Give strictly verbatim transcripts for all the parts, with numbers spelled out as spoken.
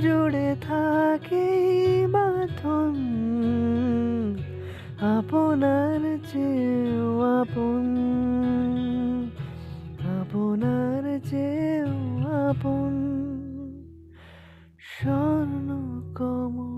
জুড়ে থাকে এই বাঁধন আপনার চেয়েও আপন, আপনার চেয়েও আপন স্বর্ণ কমল।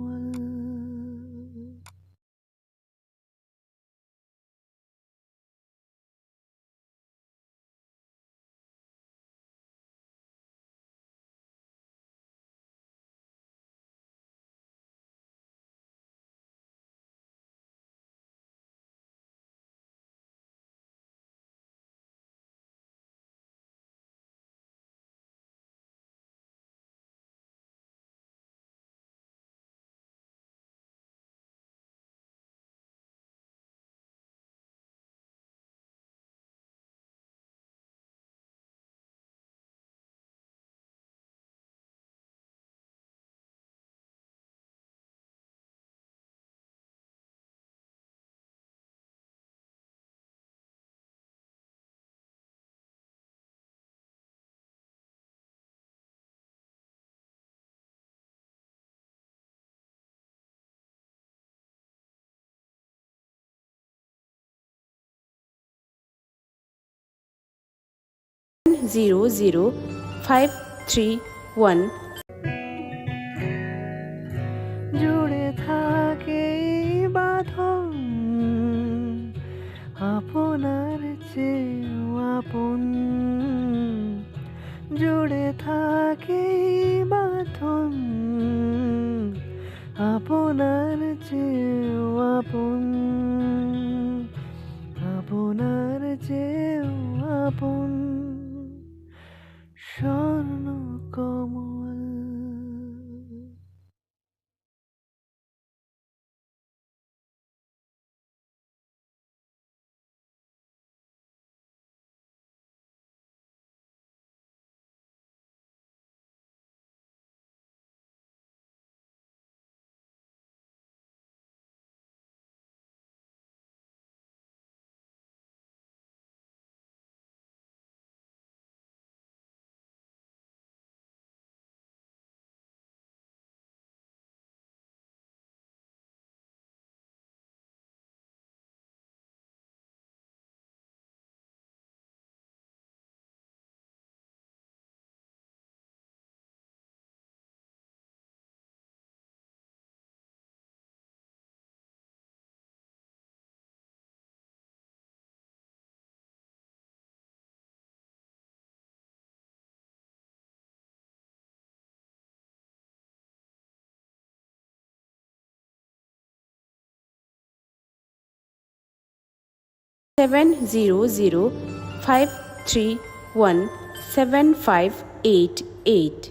Zero zero five three one. জুড়ে থাকে এই বাঁধন আপনার চেয়েও আপন, জুড়ে থাকে এই বাঁধন আপনার চেয়েও আপন, আপনার চেয়েও আপন স্বর্ণ কমল। Seven zero zero five three one seven five eight eight.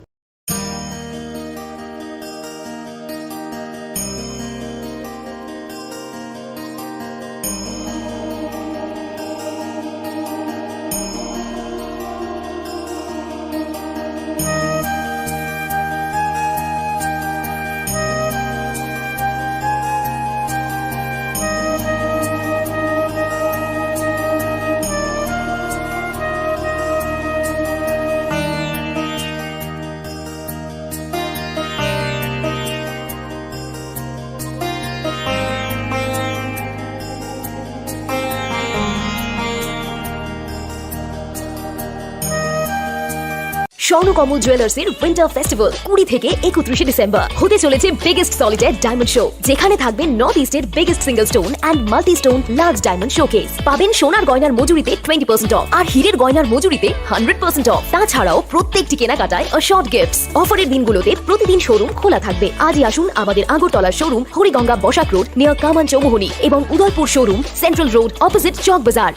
Swarnakamal জুয়েলার্সের উইন্টার ফেস্টিভ্যাল কুড়ি থেকে একত্রিশে ডিসেম্বর। হতে চলেছে বিগেস্ট সলিটার ডায়মন্ড শো, যেখানে থাকবে নর্থ ইস্টের biggest single stone and multi stone large diamond showcase. পাবেন সোনার গয়নার মজুরিতে টোয়েন্টি পার্সেন্ট অফ আর হীরের গয়নার মজুরিতে হান্ড্রেড পার্সেন্ট অফ। তাছাড়াও প্রত্যেকটি কেনাকাটায় অ্যাসিওর্ড গিফটস। অফারের দিনগুলোতে প্রতিদিন শোরুম খোলা থাকবে। আজই আসুন আমাদের আগরতলার showroom Hariganga Basak road, near Kaman Chowmuhani এবং Udaipur showroom, central road, opposite Chak Bazar.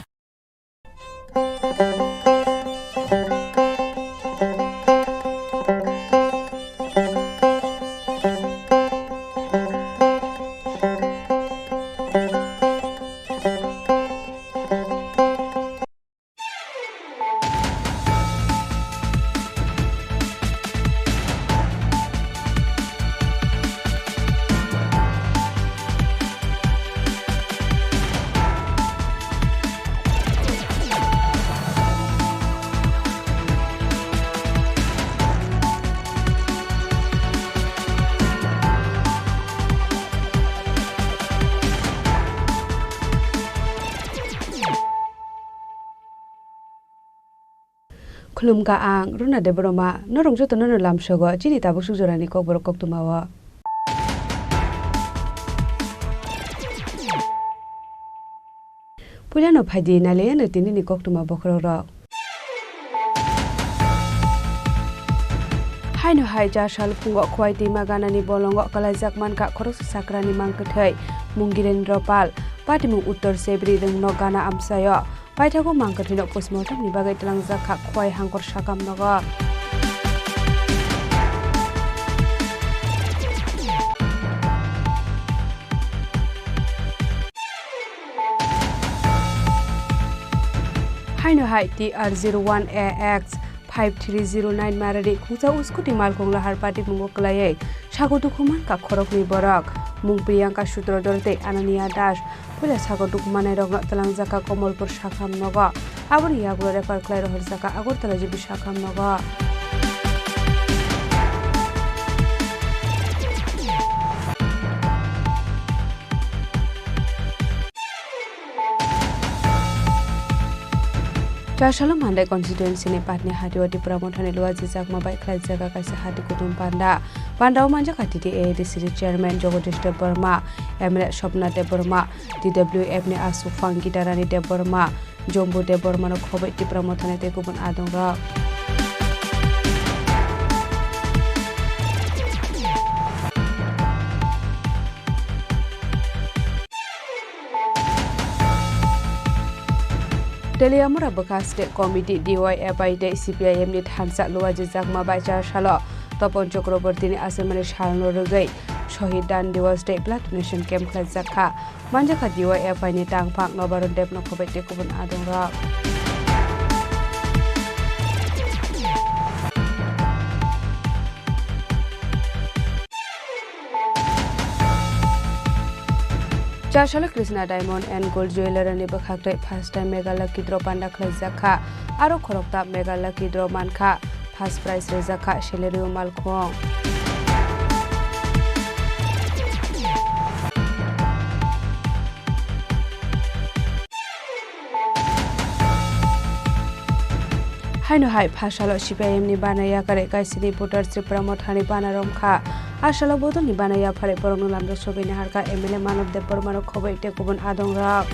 Khulumkha ang Runa Debbarma, norok jotono no lamsogo chini tabuk suk jorani kokborok koktwmao. Puilano phaidi nailaiano tinini koktwma bokhorokrok. Haino hai cha sal phungo Khwai twima ganani bolongo kwlaijak mankha khoroksa chakrani mang kwthwi, mung Girendra Pal, patimung Uttor Chebri rwngno gana amchaio. Paithago mang kwthwino postmortem ni bagwi twlangjak kha Khwai Hangkor sakam nogo. Haino hai T R zero one A X five three zero nine marari khungsa o scooty malkhung lahar patimungo kwlaiwi sago dukhu mankha khoroknwi borok, mung Priyanka Sutradhar tei Ananya Das. Puila sago dukhu mannairokno twlangjakha Komolpur sakam nogo. Aboni yagulo refer khlai rohorjakha Agartala G B sakam nogo. Chasalo Mandai constituency ni Patni Hatio Tipra Mothani Luaji Chakma bai khlaijakha kaisa hati kutung panda. Panda o manjakha T T A A D C ni chairman Jagadish Debbarma, M L A Swapna Debbarma, T W F ni aswk phang Gitarani Debbarma, Jombu Debbarmano khoboi Tipra Mothani tei kubun adongrok. Teliamura bwkha State Committee, D Y F I tei C P I M ni thansa Luaji Chakma bai char salo Topon Chakrabortini achaimani salno rwgwi Shohid Dan Diwas tei Blood Donation Camp khlaijak kha. Manjakha D Y F I ni tangphang Nobaron Debno khoboi tei kubun adongrok. Chasalo Krishna Diamond and Gold Jewellery ni bwkhak tei first time Mega Lucky Draw panda khlaijak kha. Aro khorokta Mega Lucky Draw mankha. First prize rwjak kha salary o malkhung. Haino hai phasalo C P I M ni bana yakarwi kaisini voter Tripura Mothani bana romkha. Asalo bodolni bana yapharwi borokno lamjak sogwi naharkha M L A Manob Debbarmano khoboi tei kubun adongrok.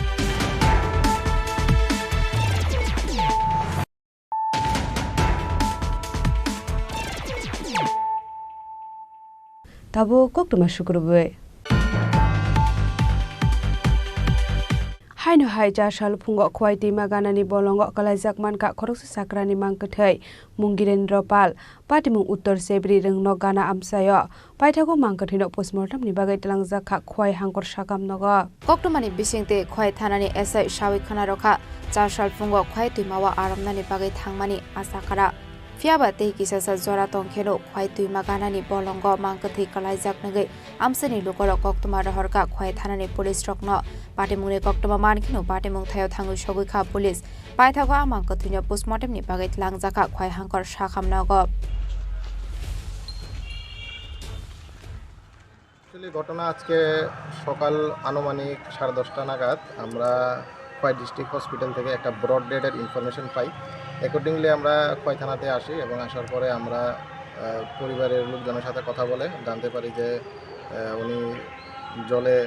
Tabuk koktwma sukrubwi. Haino hai cha sal phungo Khwai twima ganani bolongo kwlaijak mankha khoroksa chakrani mang kwthwi, mung Girendra Pal, patimung Uttor Chebri rwngno gana amchaio. Paithago mang kwthwino postmortem ni bagwi twlangjak kha Khwai Hangkor sakam nogo. Koktwmani bisingtwi Khwai thanani S I sawi khwna rwkha, char sal phungo Khwai twimao aromnani bagwi thangmani acha kara. Phiyaba tei kisasa jora tongkheno Khwai twima ganani bolongo mang kwthwi kwlaijak nugwi amchaini lukurok koktwma rohorkha Khwai thanani police rokno. Patimungni koktwma mankheno patimung thaio thangwi sogwi kha police. Paithago a mang kwthwino postmortem ni bagwi twlangjakha Khwai Hangkor sakam nogo. Actually, ঘটনা আজকে সকাল আনুমানিক সাড়ে দশটা নাগাদ আমরা Khowai district hospital থেকে একটা ব্রড ডেডের ইনফরমেশন পাই। অ্যাকর্ডিংলি আমরা খোয়াই থানাতে আসি এবং আসার পরে আমরা, আহ, পরিবারের লোকজনের সাথে কথা বলে জানতে পারি যে, আহ, উনি জলে,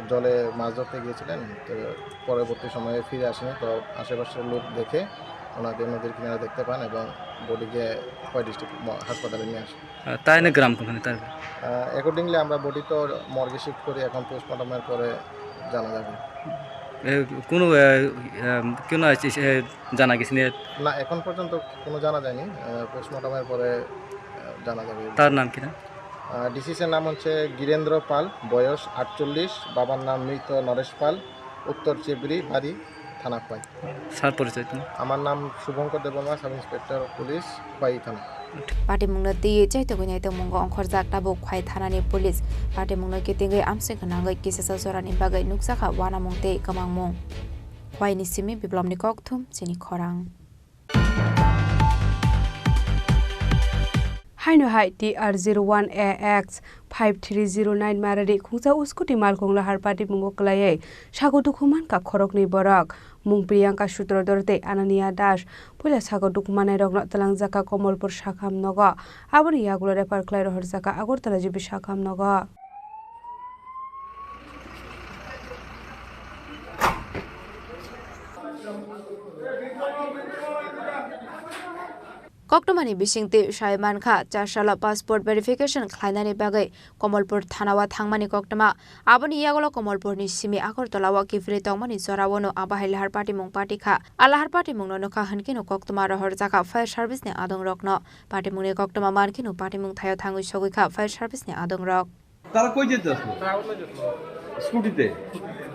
জলে মাছ ধরতে গিয়েছিলেন। তো পরবর্তী সময়ে ফিরে আসেনি। তো আশেপাশের লোক দেখে ওনাকে নদীর কিনারে দেখতে পান এবং বডিকে খোয়াই ডিস্ট্রিক্ট ম-, হাসপাতালে নিয়ে আসে। আহ, তাই না গ্রাম কোনখানে তার? আহ, অ্যাকর্ডিংলি আমরা বডি তো মর্গে শিফট করি, এখন পোস্টমর্টমের পরে জানা যাবে। এ, কোনো, এ, এ, কোনো আছে, এ, জানা গেছে না? না, এখন পর্যন্ত কোনো জানা যায়নি। আহ, পোস্টমর্টমের পরে, আহ, জানা যাবে। তার নাম কি না? আহ, ডিসিসের নাম হচ্ছে গিরেন্দ্র পাল, বয়স আটচল্লিশ, বাবার নাম মৃত নরেশ পাল, উত্তর চেবড়ি বাড়ি, থানা খোয়াই। স্যার, পরিচয় তুমি? আমার নাম Shubhankar Debbarma, sub inspector police, Khowai থানা। Patimungno twiwi chaitugwi naitugmungo ongkhorjak tabuk Khwai thanani police. Patimungno kitingwi amchwk gwnangwi kisasa jorani bagwi nukjakha uanamung tei kwmangmung. Khwaini simi Biplopni kokthum chini khorang. Haino hai T R zero one A X five three zero nine marari khungsa o scooty malkhung lahar patimungo kwlaiwi sago dukhu mankha khoroknwi borok. Mung Priyanka Sutradhar tei Ananya Das puila sago dukhu manairokno twlangjakha Komolpur sakham nogo. Aboni yagulo refer khlai rohorjakha Agartala G B sakham nogo. Koktwmani bisingtwi sai mankha, chasalo passport verification khlainani bagwi Komolpur thanao thangmani koktwma. Aboni yagulo Komolpurni simi Agartala o kiphilwi tongmani jorao no abahai lahar patimung patikha. A lahar patimungno nukha hwnkhe no koktwma rohorjakha fire service ni adongrokno. Patimungni koktwma mankhe no patimung thaio thangwi sogwikha fire service ni adongrok. তারা কই যেতে আসলো? ট্রাভেলে যেত। স্কুটিতে?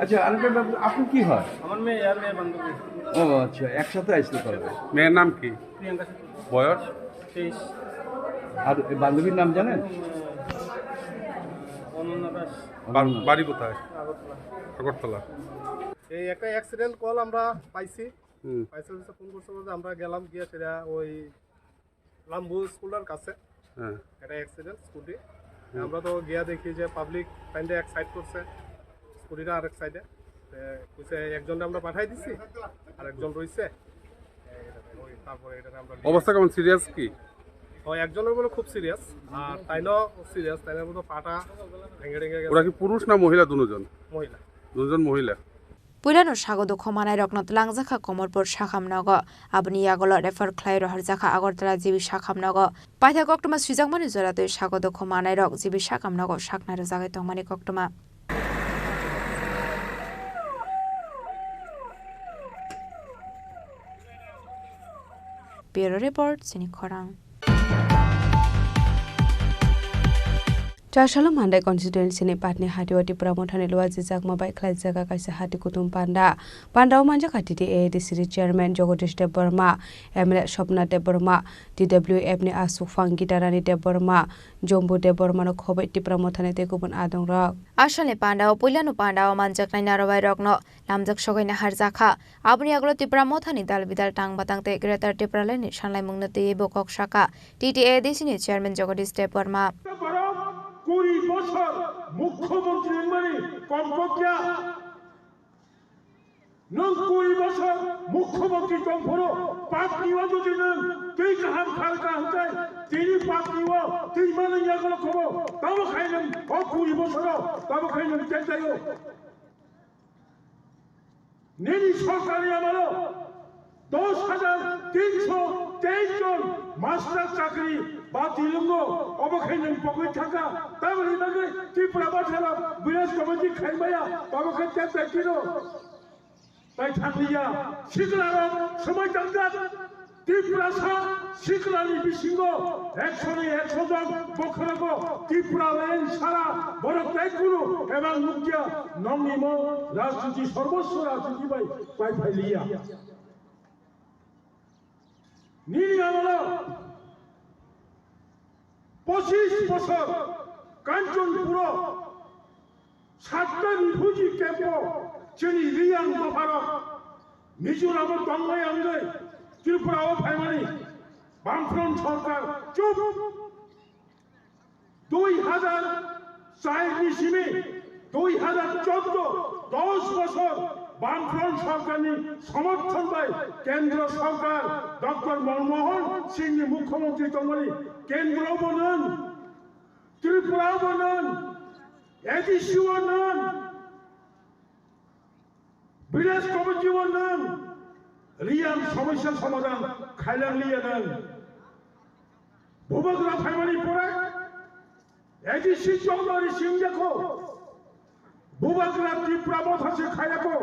আচ্ছা, আরেকটা ব্যাপার, আপু কি হয়? আমার মেয়ে আর মেয়ের বান্ধবী। ও আচ্ছা, একসাথে আসলো তাহলে। মেয়ের নাম কি? প্রিয়াঙ্কা সিংহ। বয়স? তেইশ। আর এই বান্ধবীর নাম জানেন? অনন্যা দাস। অনন্যা। বাড়ি কোথায়? আগরতলা। আগরতলা। এই একটা অ্যাক্সিডেন্ট কল আমরা পাইছি। হুম। পাইছি, ফোন করছে বলতে আমরা গেলাম, গিয়ে সেটা ওই লাম্বু স্কুলটার কাছে। হ্যাঁ। একটা অ্যাক্সিডেন্ট স্কুটি। হুম। আমরা তো গিয়া দেখি যে পাবলিক ফাইন্ডে এক সাইড করছে, স্কুটিটা আরেক সাইডে। তে কইছে একজনকে আমরা পাঠাই দিছি, আর একজন রইছে। এই, ওই, তারপরে এটাকে আমরা নিয়ে অবস্থা কেমন? সিরিয়াস কি? ও, একজনের বলে খুব সিরিয়াস, আর তাইনও সিরিয়াস, তাইনও বলতে পাটা ভেঙে টেঙে গেছে। ওরা কি পুরুষ না মহিলা দুজন? মহিলা। দুজন মহিলা। Puilano sago dukhu manairokno twlangjakha Komolpur sakham nogo. Aboni yagulo refer khlai rohorjakha Agartala G B sakham nogo. Paithak koktwma swijakmani jora twi sago dukhu manairok G B sakham nogo saknai rwjagwi tongmani koktwma. Bureau Report, Chini Khorang. Chasalo Mandai constituency ni Patni Hati o Tipra Mothani luajijakma bai khlaijaga kaisa hati kutung panda. Panda o manjakha T T A A D C ni chairman Jagadish Debbarma, M L A Swapna Debbarma, T W F ni aswk phang Gitarani Debbarma, Jombu Debbarma no khoboi Tipra Mothani tei kubun adongrok. Asalni panda o puilano panda o manjaknai narwai rokno lamjak sogwi naharjakha. Aboni yagulo Tipra Mothani dal bidal tang batang tei Greater Tipraland ni sanlaimungno twiwi bo kok sakha T T A A D C ni chairman Jagadish Debbarma. Borok kuri bosor mukhyamantri wngmani kom kokya. Nwng kuri bosor mukhyamantri tongphuru patni o jodi nwng twi kaham khalka hwnkhe tini patni o twi manwi yagulo khobo tamo khai nwng o kuri bosoro tamo khai nwng chengtaio. Nini sorkarni amalo dos hajar tinsho teis jon master chakri batil wngo, obo khe nwng pogwi thangkha, tamoni bagwi Tripura Motha rok village committee khaimaya, obo khe tep tep kino. Tai thanglia, sikla rok swmai tangjak. Tiprasa siklani bisingo ekshoni eksho jon bokhorogo Tipraland sara borok tei kunu ebang nukya nongni mo rajniti sorboswo rajniti bai pai phai liya. Nini amalo pochis bosor Kanchanpuro satta refugee camp o chini Reang dopharok Mizoram o tongnai wngwi Tripura o phaimani Bamfront sorkar chup. Dui hajar char ni simi dui hajar chordo dos bosor Bamfront sorkarni somorthon bai Kendro sorkar Doctor Manmohan Singh ni mukhyamantri tongmani Kendro bo nwng, Tripura bo nwng, A D C o nwng, Village committee o nwng Reang somosya somadhan khailang liya nwng. Bubagra phaimani pore A D C Chowdhury Singh Jakho Bubagra Tipra Motha se khayako.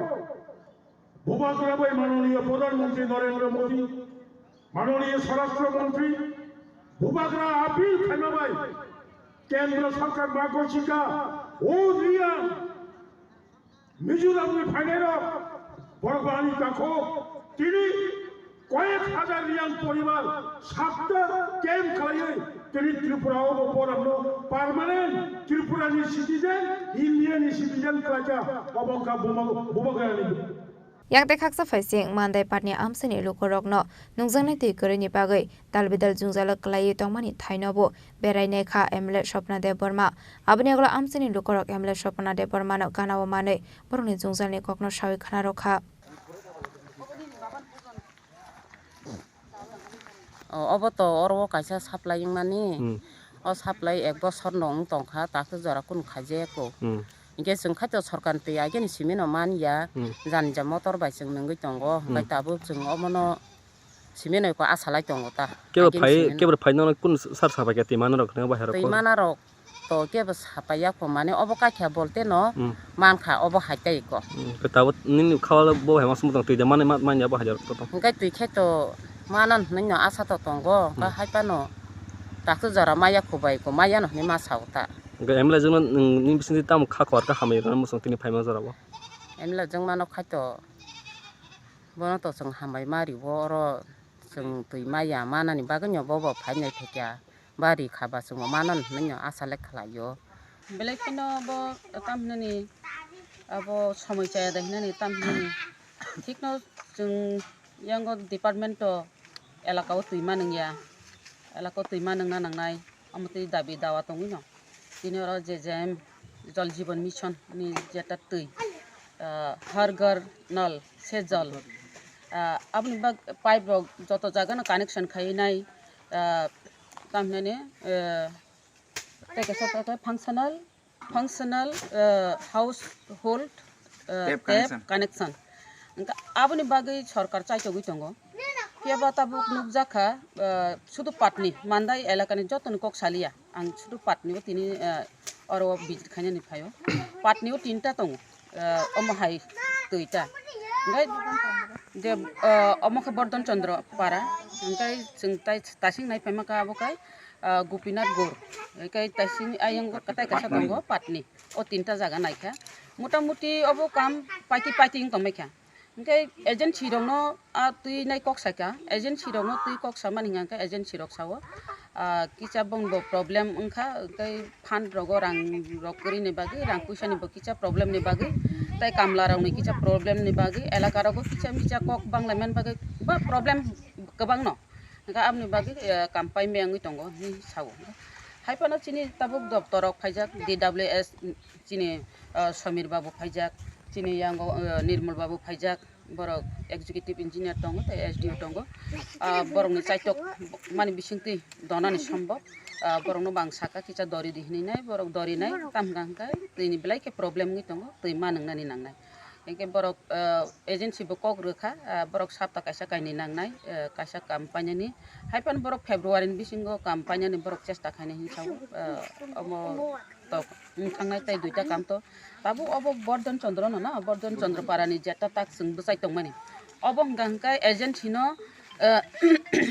Bubagra bai manoniya Pradhan Mantri Narendra Modi, manoniya Swarashtra Mantri, Bubagra appeal khaima bai Kendra Sarkar ma gochika, o Reang Mizoramni phainairok borok bani takhuk tini koyek hajar Reang poribar satta camp khlaiwi tini Tripura o bo borokno permanent Tripurani citizen, Indiani citizen khlaikha, obo wngkha Buma-, Bubagrani. Yakte khaksa phaising Mandai patni amchaini lukurokno nungjaknai twi kwrwini bagwi dalbidal jwngjalo kwlaiwi tongmani thaino bo berai naikha M L A Swapna Debbarma. Aboni ulo amchaini lukurok M L A Swapna Debbarmano ganao manwi borokni jwngjalni kokno sawi khna rwkha. O, obo to oro o kaisa supply wngmani. Hmm. O supply ek bosor no wng tongkha, takhe jora kunu khaijaya ko. Hmm. Hinkhe chwng khaito sorkar ni twi ageni simi no man ya, Hmm. jani ja motor bai chwng nungwi tongo, Hmm. hinkhe tabuk chwng omono simi no ko asa lai tongo ta. Kebo Ageni phai, simi no. kebo phai nono kunu sar sabai khe twi mana rok hwnwi bahai rok Twi ko. mana rok to kebo sapaiya ko, mane obo kaikha bolte no Hmm. mankha obo hai tai ko. Hmm, khe tabuk nini khawa bo hai mas motong twi de mane ma-, manya bo hajar to tong. Hwnkhe twi khe to manan hwnwi no asa to tongo, hwnkhe Hmm. hai phano takhe jora maya khubai ko, maya no hwnwi ma sao ta. Hwnkhe M L A jwngno nwng nini bisingtwi tamo kha khowar kha hambai rwna mwsang tini phaima jora bo? M L A jwngmano khai to bono to chwng hambai ma riwo, oro chwng twi maya manani bagwi no bobo phai nai thekya. Bari kha ba chwngbo mano hwnwi no asa le khlai o. Belai kheno bo tam hinani abo somoi chaya da hinani tam hinani. Thikno chwng yango department o elaka o twi manung ya. Elaka o twi manung na nangnai. Omo twi dabi dawa tongwi no. Tini oro J J M Jal Jeevan Mission ni jeta twi, ah, Har Ghar Nal se jal. Ah, aboni bak pipe rok joto jaga no connection khai nai, ah, tam hinani, ah, tei kaisa tei functional, functional, ah, household, ah, Tap tap connection. connection. Hwnkhe aboni bagwi sorkar chaitogwi tongo. Phiya ba tabuk nukjakha, ah, sudu Patni, Mandai elakani jotoni kok saliya. Ang sudu Patni o tini, ah, oro visit khainani phaio. Patni o tinta tongo, ah, omo hai twi ta. Hwnkhe je, ah, omo khe Bordon Chandra Para. Hwnkhe chwng tai tasing nai phaima kha abo khe, ah, Gopinath Gor. Hwnkhe tasing ayang tai kaisa tongo Patni. O tinta jaga naikha. Mota moti obo kam paiti paiti wng tongbaikha. Hwnkhe agency rokno a twi nai kok sakha, agency rokno twi kok samani hwnka hwnkhe agency rok sao, ah, kisa bongni bo problem wngkha, tei fund rogo rang rok kwrwini bagwi, rang puisani bo kisa problem ni bagwi, tei kamla rokni kisa problem ni bagwi, elaka rogo kisa misa kok banglaimani bagwi ba problem kwbangno. Hwnkhe aboni bagwi, eh, kam pai mengwi tongo hinwi sao. Hai phano chini tabuk doptor rok phaijak, D W S, chini, ah, Samir babu phaijak, chini yango, ah, Nirmal babu phaijak, borok executive engineer tongo tei S D O tongo. Ah, borokni chaitok mani bisingtwi donani sombok. Ah, borokno bo ang saka kisa dori di hinwi nai, borok dori nai, tam hwnkha hwnkhe twini belai khe problem wngwi tongo, twi ma nwngnani nangnai. Hwnkhe borok, ah, agency bo kok rwkha, ah, borok sapta kaisa kainwi nangnai, ah, kaisa kam painani. Hai phano borok February ni bisingo kam painani borok chesta khainai hinwi sao, ah, omo tok wng thangnai tei duita kam to. Tabuk obo Bordon Chandra no na, Bordon Chandra Para ni jeta tak chwng bwchai tongmani. Obo hwnkha hwnkhe agency no, ah,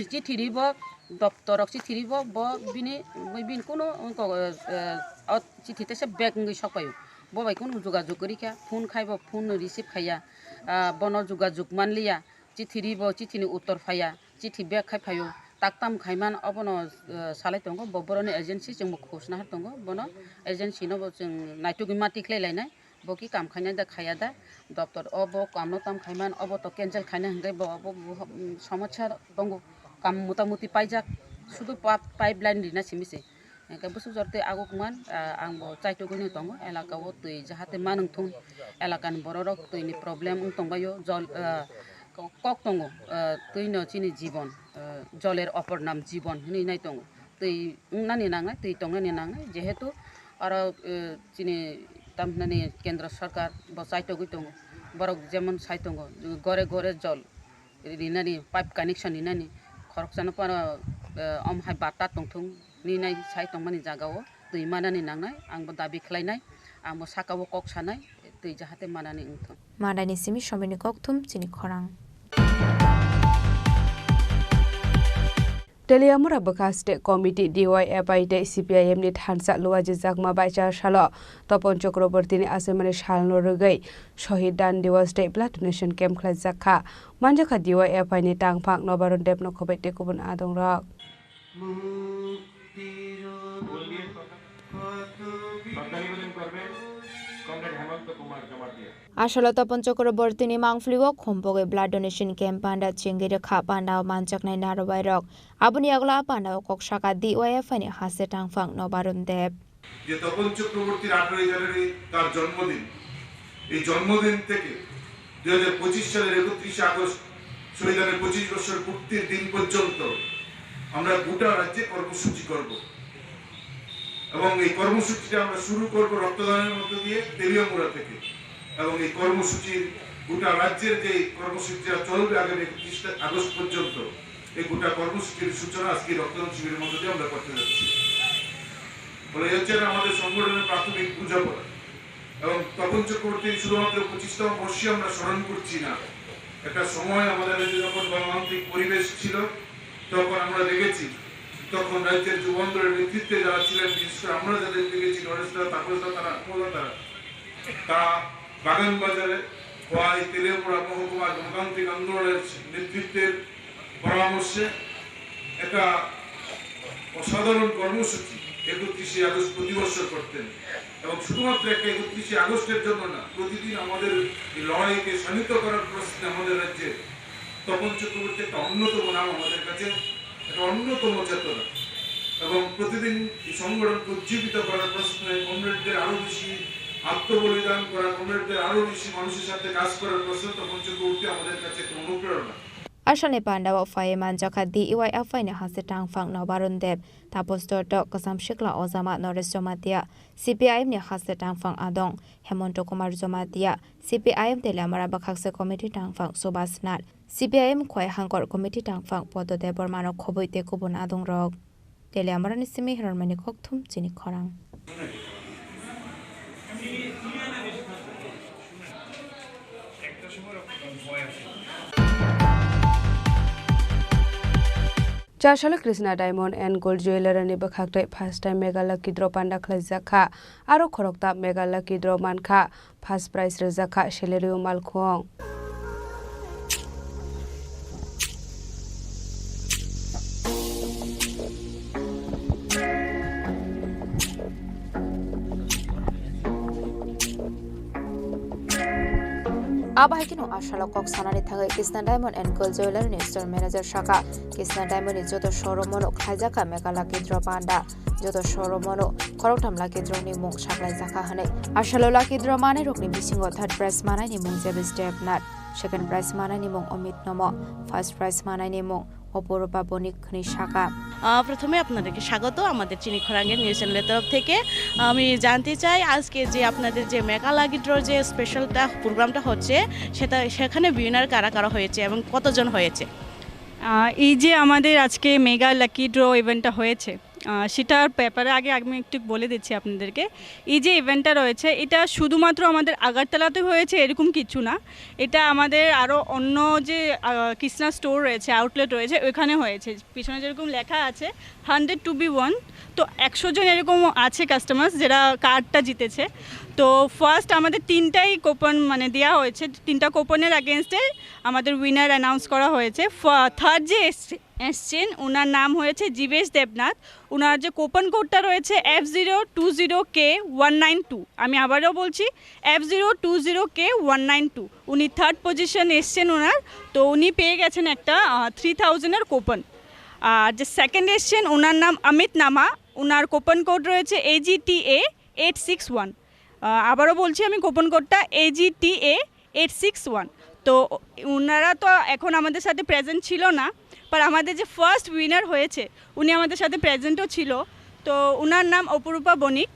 chithi ribo, doptor rok chithi ribo, bo bini, bini kunu wngkok, ah, ah, o chithi tesa back wngwi sok paio. Bo bai kunu jogajog kwrwi kha, phone khai bo phone no receive khaiya, ah, bono jogajog manliya, chithi ribo, chithi ni uttor phaiya, chithi back khai phaio, tak tam khaiman obono, ah, salai tongo, bo boroni agency chwngbo khosna har tongo, bono agency no bo chwng naitugwi ma tikhlai lainai, bo ki kam khainai da khaiya da, doptor o bo kam no tam khaiman obo to cancel khaina hwnkhe bo, bo, bo, mm, somosya tongo, kam mota moti paijak, sudu pa-, pipeline rina simi se. Hwnkhe bwswk jora tei aguk man, ah, ang bo chaitugwino tongo, elaka o twi jahate manwng thung, elakani bororok twini problem wng tongbaio, jol, ah, ko-, kok tongo, ah, twino chini jibon, ah, joler opor nam jibon hinwi nai tongo. Twi wngnani nangnai, twi tongnani nangnai, jehetu aro, ah, chini tamhinani kendro sorkar bo chaitogwi tongo, borok jemon sai tongo, gore gore jol rinani, pipe connection rinani, khoroksano phano, eh, omo hai bata tongthung, ninai sai tongmani jagao twi manani nangnai, ang bo dabi khlainai, ang bo saka o kok sanai, twi jahate manani wngthung. Mandaini simi Somirni kokthum chini khorang. Teliamura bwkha State Committee, D Y F I tei C P I M ni thansa luajijakma bai char salo Topon Chakrabortini achaimani salno rwgwi Shohid Dan Diwas tei Blood Donation Camp khlaijak kha. Manjakha D Y F I ni tangphang Nobaron Debno Khobai tei kubun adongrok. Asalo Topon Chakrabortini mangphlio khompogwi blood donation camp panda chengwi rwkha. Pandao manjaknai narwbairok. Aboni yagulo a pandao kok saka D Y F I ni haste tangphang Nobarun Deb. যে তপন চক্রবর্তীর আঠারোই জানুয়ারি তার জন্মদিন, এই জন্মদিন থেকে দুই হাজার পঁচিশ সালের একত্রিশে আগস্ট শহীদ হওয়ার পঁচিশ বছর পূর্তির দিন পর্যন্ত আমরা গোটা রাজ্যে কর্মসূচি করব। এবং এই কর্মসূচিটা আমরা শুরু করব রক্তদানের মধ্য দিয়ে তেলিয়ামুড়া থেকে। এবং এই কর্মসূচির গোটা রাজ্যের যে কর্মসূচিটা চলবে আগামী একত্রিশে আগস্ট পর্যন্ত, এই গোটা কর্মসূচির সূচনা আজকে রক্তদান শিবিরের মধ্য দিয়ে আমরা করতে যাচ্ছি। ফলে এই হচ্ছে আমাদের সংগঠনের প্রাথমিক বোঝাপড়া। এবং তপন চক্রবর্তী শুধুমাত্র পঁচিশতম বর্ষে আমরা স্মরণ করছি না, একটা সময় আমাদের রাজ্যে যখন গণতান্ত্রিক পরিবেশ ছিল, তখন আমরা দেখেছি, তখন রাজ্যের যুবকদের নেতৃত্বে যারা ছিলেন, বিশেষ করে আমরা যাদের দেখেছি, নরেশ দা, তাপস দা, তারা, প্রমোদ দা, তারা, তারা বাগানবাজারে খোয়াই তেলিয়ামুড়া মহকুমা গণতান্ত্রিক আন্দোলনের নেতৃত্বের পরামর্শে একটা অসাধারণ কর্মসূচি একত্রিশে আগস্ট প্রতি বছর করতেন। এবং শুধুমাত্র একটা একত্রিশে আগস্টের জন্য না, প্রতিদিন আমাদের এই লড়াইকে শানিত করার প্রশ্নে আমাদের রাজ্যে তপন চক্রবর্তী একটা অন্যতম নাম আমাদের কাছে, একটা অন্যতম চেতনা। এবং প্রতিদিন এই সংগঠনকে উজ্জীবিত করার প্রশ্নে, কমরেডদের আরও বেশি আত্মবলিদান করা, কমরেডদের আরও বেশি মানুষের সাথে কাজ করার প্রশ্নে তপন চক্রবর্তী আমাদের কাছে একটা অনুপ্রেরণা। Asalni pandao phaiwi manjakha D Y F I ni haste tangphang Nobarun Deb, Tapos Dotto, Kwcham Sikla Ojama Noresh Jomatia, C P I M ni haste tangphang Adong Hemonto Kumar Jomatia, C P I M Teliamura bwkhakse committee tangphang Subhas Nath, C P I M Khwai Hangkor committee tangphang Podo Debbarma no khobwi tei kubun adongrok. Teliamurani simi Hirormani Kokthum chini khorang. Chasalo Krishna Diamond and Gold Jewellery ni bwkhak tei first time Mega Lucky Draw panda khlaijak kha. Aro khorokta Mega Lucky Draw man kha. First prize rwjak kha Celerio Malkhung. Abo hai kheno asalo kok sanani thangwi Krishna Diamond and Gold Jewellery ni store manager saka, Krishna Diamond ni joto showroom o no khlaijak kha Mega Lucky Draw panda. Joto showroom o no khoroktham lucky draw ni mung saklai jakha hwnwi. Asalo lucky draw manai rokni bisingo third prize manai ni mung Jebis Debnath, second prize manai ni mung Amit Nomo, first prize manai ni mung Opurupa Bonik hwnwi saka. আহ, প্রথমে আপনাদেরকে স্বাগত আমাদের চিনি খরাঙ্গের নিউজ চ্যানেলের তরফ থেকে। আমি জানতে চাই আজকে যে আপনাদের যে মেগা লাকি ড্র যে স্পেশালটা প্রোগ্রামটা হচ্ছে, সেটা, সেখানে উইনার কারা কারা হয়েছে এবং কতজন হয়েছে? আহ, এই যে আমাদের আজকে মেগা লাকি ড্র ইভেন্টটা হয়েছে, আহ, সেটার ব্যাপারে আগে আমি একটু বলে দিচ্ছি আপনাদেরকে। এই যে ইভেন্টটা রয়েছে, এটা শুধুমাত্র আমাদের আগরতলাতে হয়েছে এরকম কিছু না, এটা আমাদের আরও অন্য যে, আহ, কৃষ্ণা স্টোর রয়েছে, আউটলেট রয়েছে, ওইখানে হয়েছে। পিছনে যেরকম লেখা আছে হান্ড্রেড টু বি ওয়ান, তো একশো জন এরকম আছে কাস্টমার্স যেটা কার্ডটা জিতেছে। তো ফার্স্ট আমাদের তিনটাই কুপন মানে দেওয়া হয়েছে, তিনটা কুপনের অ্যাগেনস্টে আমাদের উইনার অ্যানাউন্স করা হয়েছে। ফা-, থার্ড যে এসছে, এসছেন, ওনার নাম হয়েছে জীবেশ দেবনাথ। ওনার যে কুপন কোডটা রয়েছে এফ জিরো টু জিরো কে ওয়ান নাইন টু, আমি আবারও বলছি, এফ জিরো টু জিরো কে ওয়ান নাইন টু। উনি থার্ড পজিশন এসছেন ওনার, তো উনি পেয়ে গেছেন একটা, আহ, থ্রি থাউজেন্ডের কুপন। আর যে সেকেন্ড এসছেন, ওনার নাম অমিত নামা, ওনার কুপন কোড রয়েছে এজিটিএ এইট সিক্স ওয়ান। আবারও বলছি আমি, কুপন কোডটা এজিটিএ এইট সিক্স ওয়ান। তো ওনারা তো এখন আমাদের সাথে প্রেজেন্ট ছিল না, বাট আমাদের যে ফার্স্ট উইনার হয়েছে, উনি আমাদের সাথে প্রেজেন্টও ছিল। তো ওনার নাম অপরূপা বণিক,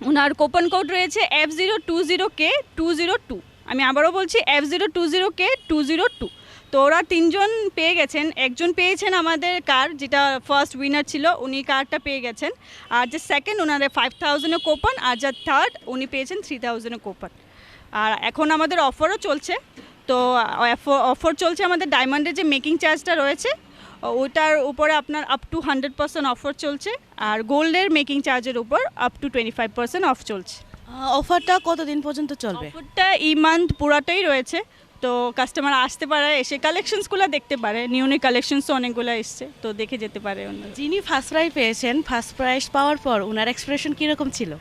ওনার কুপন কোড রয়েছে এফ জিরো টু জিরো কে টু জিরো টু। আমি আবারও বলছি, এফ জিরো টু জিরো কে টু জিরো টু। তো ওরা তিনজন পেয়ে গেছেন, একজন পেয়েছেন আমাদের কার, যেটা ফার্স্ট উইনার ছিল, উনি কারটা পেয়ে গেছেন। আর যে সেকেন্ড, ওনার ফাইভ থাউজেন্ডের কুপন, আর যে থার্ড, উনি পেয়েছেন থ্রি থাউজেন্ডের কুপন। আর এখন আমাদের অফারও চলছে, তো অফার চলছে আমাদের ডায়মন্ডের যে মেকিং চার্জটা রয়েছে, ওটার উপরে আপনার up to hundred percent offer চলছে, আর গোল্ডের মেকিং চার্জের উপর up to twenty five percent of চলছে। আহ, অফারটা কতদিন পর্যন্ত চলবে? অফারটা এই মান্থ পুরাটাই রয়েছে, তো কাস্টমার আসতে পারে, এসে কালেকশনসগুলো দেখতে পারে, নিউ নিউ কালেকশনস অনেকগুলো এসছে, তো দেখে যেতে পারে ওনারা। যিনি ফার্স্ট প্রাইজ পেয়েছেন, ফার্স্ট প্রাইজ পাওয়ার পর ওনার এক্সপ্রেশন কিরকম ছিল?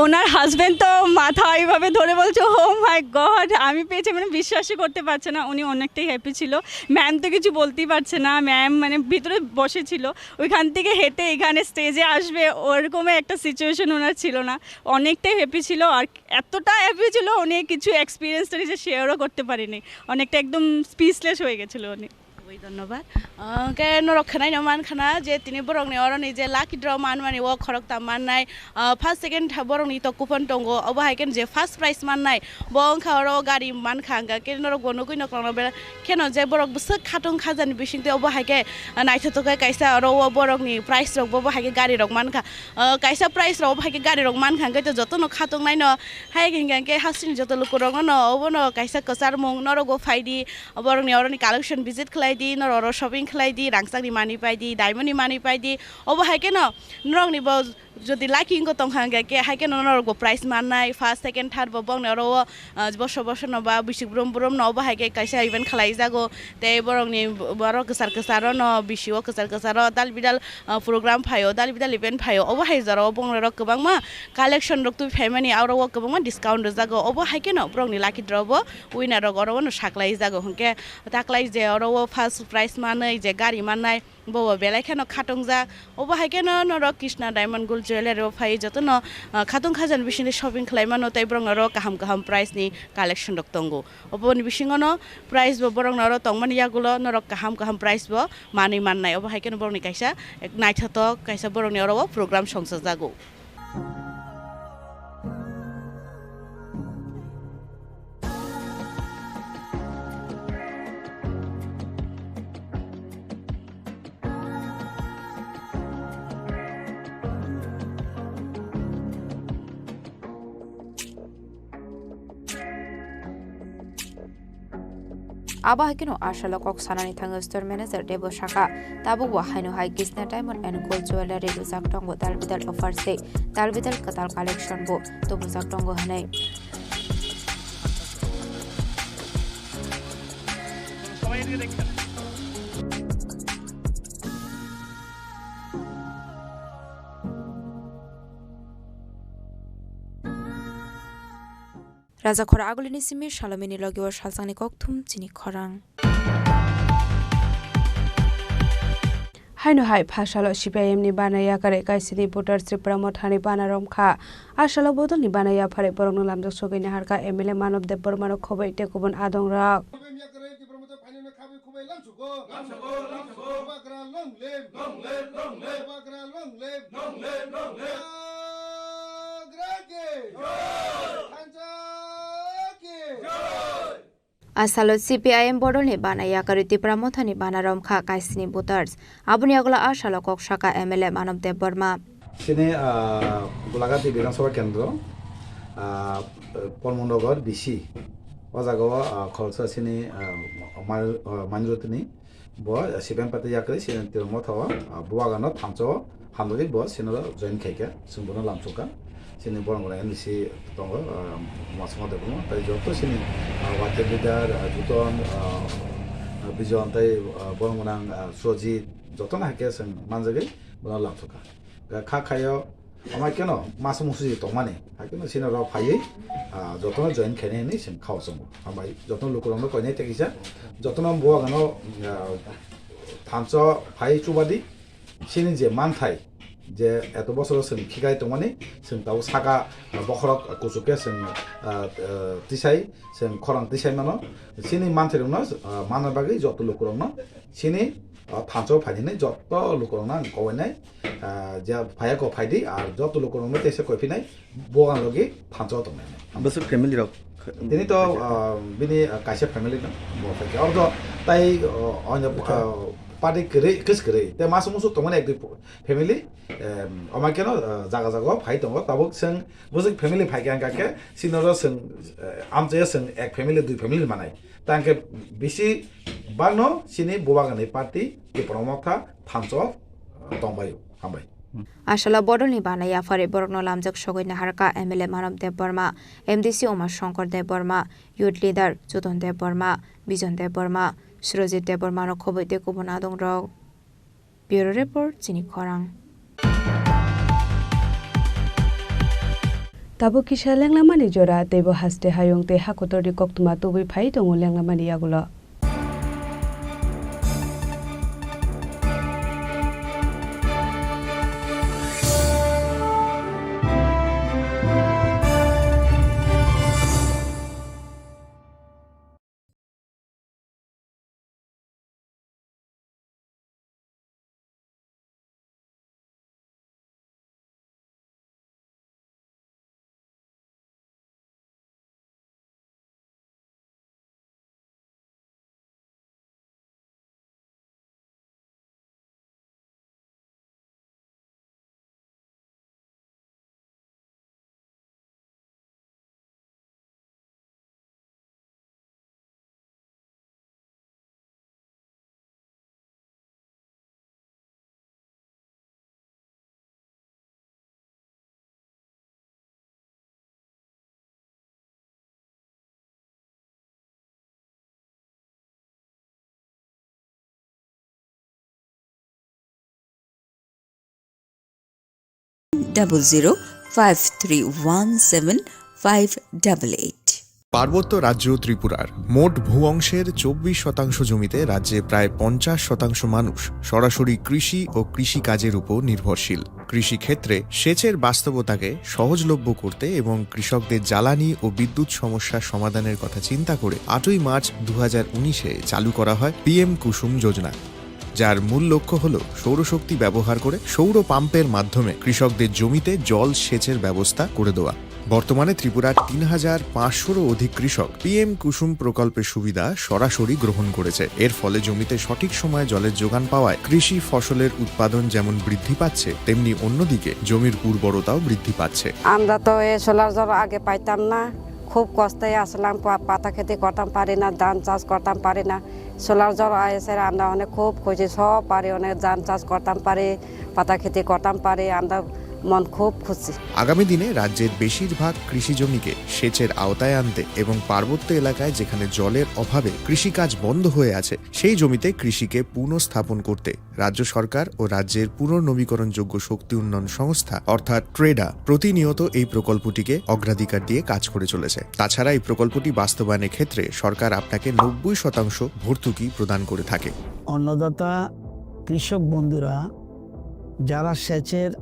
ওনার হাজব্যান্ড তো মাথা এইভাবে ধরে বলছে, "ও মাই গড, আমি পেয়েছি", মানে বিশ্বাসই করতে পারছে না। উনি অনেকটাই হ্যাপি ছিল। ম্যাম তো কিছু বলতেই পারছে না, ম্যাম মানে ভিতরে বসেছিল, ওইখান থেকে হেঁটে এখানে স্টেজে আসবে, ওরকমই একটা সিচুয়েশন ওনার ছিল না। অনেকটাই হ্যাপি ছিল, আর এতটা হ্যাপি ছিল, উনি কিছু এক্সপিরিয়েন্সটা নিজে শেয়ারও করতে পারিনি, অনেকটা একদম স্পিচলেস হয়ে গেছিল উনি। Khubui dhonnobad. Ah, hwnkhe norok khwnaino mankhana je tini borokni oroni je lucky draw manmani o khoroktham mannai, ah, first, second tha-, borokni to coupon tongo, obo hai khe je first prize mannai bo wngkha oro gari mankha, hwnkhe norok bo nugui noklang no bera kheno je borok bwswk khatung khajani bisingtwi obo hai khe, ah, naithotok khe kaisa oro o borokni prize rok bo, bo hai khe gari rok mankha, ah, kaisa prize rok obo hai khe gari rok mankha, hwnkhe to jotono khatung naino hai hwnkhe hasteni joto lukurokno no obono kaisa kwcharmung norok bo phaidi. Borokni oroni collection visit khlai di, norok oro shopping khlai di, rangchakni manwi pai di, diamondni manwi pai di. Obo hai kheno norokni bo jodi lucky wngkha tongkha hwnkhe khe hai kheno norok bo prize mannai, first, second, third bo bongni oro o, ah, boso boso no ba bisik brum brum no obo hai khe kaisa event khlai jago. Tei borokni bo-, borok kwchar kwchar no bisi o kwchar kwchar o dal bidal, ah, program phaio, dal bidal event phaio. Obo hai jora o bongni rok kwbangma collection rok twi phaimani aro o kwbangma discount rwjago. Obo hai kheno borokni lucky draw bo winner rok oro o no saklai jago hwnkhe. Taklai je oro o first prize manwi je gari mannai, bo bo belai kheno khatungjak. Obo hai kheno norok Krishna Diamond Gold Jewellery o phai jotono, ah, khatung khajani bisingtwi shopping khlai mano tei borok norok kaham kaham prize ni collection rok tongo. Oboni bisingo no prize bo borok norok tongmani yagulo norok kaham kaham prize bo manwi mannai. Obo hai kheno borokni kaisa naithotok kaisa borokni oro o program songchajago. Abo hai kheno a salo kok sanani thangwi store manager Debo sakha, tabuk bo haino hai Krishna Diamond and Gold Jewellery rwjak tongo, dal bidal offer se, dal bidal kwtal collection bo tubujak tongo hwnwi. Raja khoro agulini simi salomini logi o salsangni kokthum chini khorang. Haino hai pha salo C P I M ni bana yakarwi kaisini voters Tipra Mothani bana romkha. A salo bodolni bana yapharwi borokno lamjak sogwi naharkha M L A Manob Debbarmano khoboi tei kubun adongrok. A salo C P I M bodolni bana yakarwi Tipra Mothani bana romkha kaisini voters. Aboni yagulo a salo kok sakha M L A Manob Debbarma. Chini, ah, Golaghat Bidhan Sabha Kendro, ah, Polmon Nagar B C. O jaga o, ah, kholsa chini, ah, Mai-, ah, Mainrotini. Bo, ah, C P I M party yakarwi chini Tipra Motha o, ah, bubagan o thansa o hamjagwi bo chini oro join khaikha, chwng bono lamsokha. Chini borok rok N B C tongo, ah, Masuma Debbarma, tei joto chini, ah, Y K leader, ah, Juton, ah, ah, Bijon, tei, ah, borok gwnang, ah, Sojit, jotono hai khe chwng manjagwi bono lamsokha. Kha khaio, amai keno masa musuji tongmani, hai keno chini rok phaiwi, ah, jotono join khainai hinwi chwng khao chwngo. Hambai, jotono lukurokno koinai tei kisa, jotono bubaganno, ah, thansa phaiwi chubadi, chini je manthai, je eto bosoro chwng khikai tongmani, chwng tabuk saka, ah, bokhorok kuchuk khe chwng, ah, ah, tisai, chwng khorang tisai mano. Chini manthairokno, ah, manna bagwi joto lukurokno chini, ah, thansa phainani joto lukurokno ang kobainai, ah, je phaiya kok phaidi, ar joto lukurokno teisa koiphinai, bubagan logi thansa tongnai. Bwswk family rok? Tini to, ah, bini, ah, kaisa family no, bo phaikha. Oro to tai, ah, oino, ah, party kwrwi, kwchwrwi. Tei masa musu tongmani ek dui family, em, omo keno, ah, jaga jaga o phai tongo. Tabuk chwng bwswk family phaikha hwnkha khe, chini oro chwng, eh, amchai o chwng ek family, dui family manai. Tang khe bisi bagno chini bubaganni party Tipra Motha thansa o, ah, tongbaio. Hambai. Asala bodolni bana yaphari borokno lamjak sogwi naharkha M L A Manob Debbarma, M D C Uma Shankar Debbarma, Youth Leader Choton Debbarma, Bijon Debbarma, Surojit Debbarmano khobwi tei kubun adongrok. Bureau Report, Chini Khorang. Tabuk kisa lenglamani jora, teibo haste hayung tei hakotorni koktwma tubui phai tongo lenglamani yagulo. Double zero five three one seven five double eight. পার্বত্য রাজ্য ত্রিপুরার মোট ভূ অংশের চব্বিশ শতাংশ জমিতে রাজ্যে প্রায় পঞ্চাশ শতাংশ মানুষ সরাসরি কৃষি ও কৃষিকাজের উপর নির্ভরশীল। কৃষিক্ষেত্রে সেচের বাস্তবতাকে সহজলভ্য করতে এবং কৃষকদের জ্বালানি ও বিদ্যুৎ সমস্যার সমাধানের কথা চিন্তা করে আটই মার্চ দু হাজার উনিশে চালু করা হয় পিএম কুসুম যোজনা, যার মূল লক্ষ্য হল সৌরশক্তি ব্যবহার করে সৌর পাম্পের মাধ্যমে কৃষকদের জমিতে জল সেচের ব্যবস্থা করে দেওয়া। বর্তমানে ত্রিপুরার তিন হাজার পাঁচশোরও অধিক কৃষক পিএম কুসুম প্রকল্পের সুবিধা সরাসরি গ্রহণ করেছে। এর ফলে জমিতে সঠিক সময়ে জলের যোগান পাওয়ায় কৃষি ফসলের উৎপাদন যেমন বৃদ্ধি পাচ্ছে, তেমনি অন্যদিকে জমির উর্বরতাও বৃদ্ধি পাচ্ছে। আমরা তো এ সোলার জল আগে পাইতাম না, খুব কষ্টে আসলাম, পা-, পাতা খেতি করতাম পারি না, ধান চাষ করতাম পারি না। সোলার জল আইসে আমরা অনেক খুব খুশি, সব পারি, অনেক ধান চাষ করতাম পারি, পাতা খেতি করতাম পারি, আমরা মন খুব খুশি। আগামী দিনে রাজ্যের বেশিরভাগ কৃষি জমিকে সেচের আওতায় আনতে এবং পার্বত্য এলাকায় যেখানে জলের অভাবে কৃষিকাজ বন্ধ হয়ে আছে, সেই জমিতে কৃষিকে পুনঃস্থাপন করতে রাজ্য সরকার ও রাজ্যের পুনর্নবীকরণযোগ্য শক্তি উন্নয়ন সংস্থা অর্থাৎ ট্রেডা প্রতিনিয়ত এই প্রকল্পটিকে অগ্রাধিকার দিয়ে কাজ করে চলেছে। তাছাড়া এই প্রকল্পটি বাস্তবায়নের ক্ষেত্রে সরকার আপনাকে নব্বই শতাংশ ভর্তুকি প্রদান করে থাকে। অন্নদাতা কৃষক বন্ধুরা যারা সেচের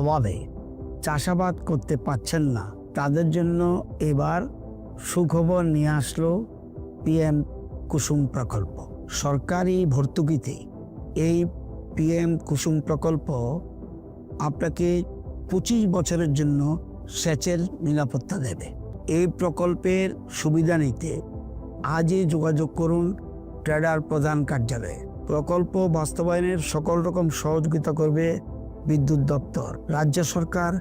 অভাবে চাষাবাদ করতে পারছেন না, তাদের জন্য এবার সুখবর নিয়ে আসলো পিএম কুসুম প্রকল্প। সরকারি ভর্তুকিতে এই পিএম কুসুম প্রকল্প আপনাকে পঁচিশ বছরের জন্য সেচের নিরাপত্তা দেবে। এই প্রকল্পের সুবিধা নিতে আজই যোগাযোগ করুন ট্রেডার প্রধান কার্যালয়ে। প্রকল্প বাস্তবায়নের সকল রকম সহযোগিতা করবে বিদ্যুৎ দপ্তর। রাজ্য সরকার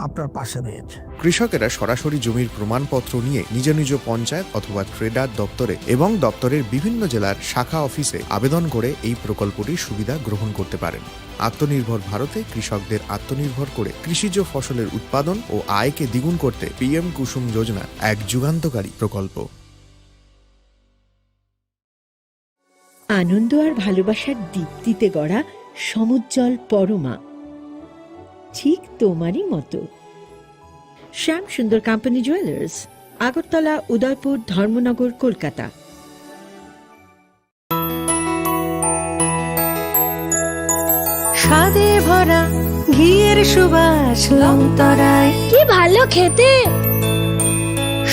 আপনার পাশে রয়েছে। কৃষকেরা সরাসরি জমির প্রমাণপত্র নিয়ে নিজ নিজ পঞ্চায়েত অথবা ট্রেডার দপ্তরে এবং দপ্তরের বিভিন্ন জেলার শাখা অফিসে আবেদন করে এই প্রকল্পটির সুবিধা গ্রহণ করতে পারেন। আত্মনির্ভর ভারতে কৃষকদের আত্মনির্ভর করে কৃষিজ ফসলের উৎপাদন ও আয়কে দ্বিগুণ করতে পিএম কুসুম যোজনা এক যুগান্তকারী প্রকল্প। আনন্দ আর ভালোবাসার দীপ্তিতে গড়া সমুজ্জ্বল পরমা, ঠিক তোমারই মতো। শ্যাম সুন্দর কোম্পানি জুয়েলার্স, আগরতলা, উদয়পুর, ধর্মনগর, কলকাতা। স্বাদে ভরা ঘিয়ের সুবাস লংতরায়। কি ভালো খেতে!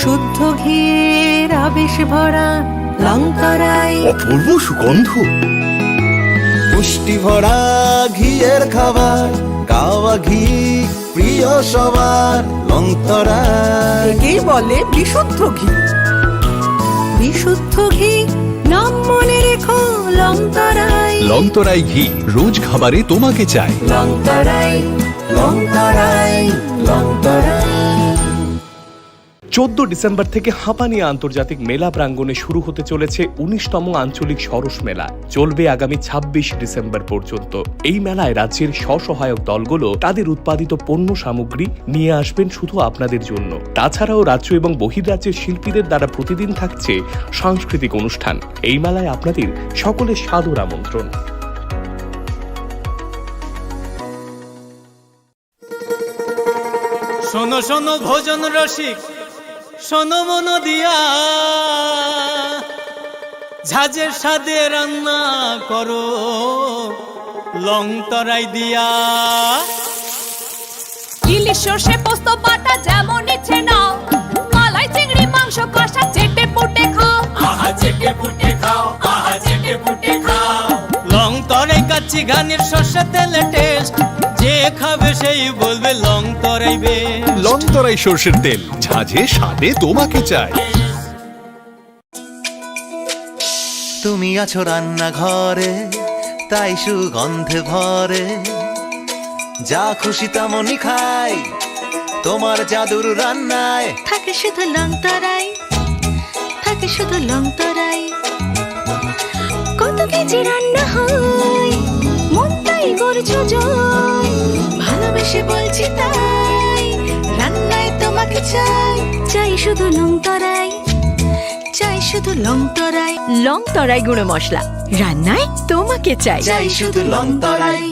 শুদ্ধ ঘিয়ের আবেশ ভরা লংতরায়। অপূর্ব সুগন্ধ। পুষ্টি ভরা ঘিয়ের খাবার, কাওয়া ঘি প্রিয় সবার লংতরায়। একেই বলে বিশুদ্ধ ঘি। বিশুদ্ধ ঘি, নাম মনে রেখো লংতরায়। লংতরাই ঘি, রোজ খাবারে তোমাকে চাই। লংতরায়, লংতরায়, লংতরায়। চোদ্দ ডিসেম্বর থেকে হাঁপানি আন্তর্জাতিক মেলা প্রাঙ্গণে শুরু হতে চলেছে উনিশতম আঞ্চলিক সরস মেলা। চলবে আগামী ছাব্বিশ ডিসেম্বর পর্যন্ত। এই মেলায় রাজ্যের স্বসহায়ক দলগুলো তাদের উৎপাদিত পণ্য সামগ্রী নিয়ে আসবেন শুধু আপনাদের জন্য। তাছাড়াও রাজ্য এবং বহির্রাজ্যের শিল্পীদের দ্বারা প্রতিদিন থাকছে সাংস্কৃতিক অনুষ্ঠান। এই মেলায় আপনাদের সকলের সাদর আমন্ত্রণ। শোনো শোনো ভোজন রসিক, শোনো মন দিয়া, ঝাঁঝের স্বাদে রান্না করো লং তরাই দিয়া। ইলিশ সর্ষে পোস্ত বাটা যেমন ইচ্ছে নাও, মালাই চিংড়ি মাংস কষা চেটে পুটে খাও। আহা চেটে পুটে খাও, আহা চেটে পুটে খাও। লং তরাই কাচ্চি ঘানির সর্ষে তেলে টেস্ট, যে খাবে সেই বলবে Longtarai best. Longtarai সর্ষের তেল, ঝাঁঝে স্বাদে তোমাকে চাই। তুমি আছো রান্নাঘরে, তাই সুগন্ধে ভরে। যা খুশি তেমনই খাই, তোমার জাদুর রান্নায়। থাকে শুধু লং তরাই, থাকে শুধু লং তরাই। কত কেজি রান্না হয়, মনটাই করছো জয়। ভালোবেসে বলছি তাই, রান্নায় তোমাকে চাই। চাই শুধু লং তরাই, চাই শুধু লং তরাই। লং তরাই গুঁড়ো মশলা, রান্নায় তোমাকে চাই। চাই শুধু লং তরাই।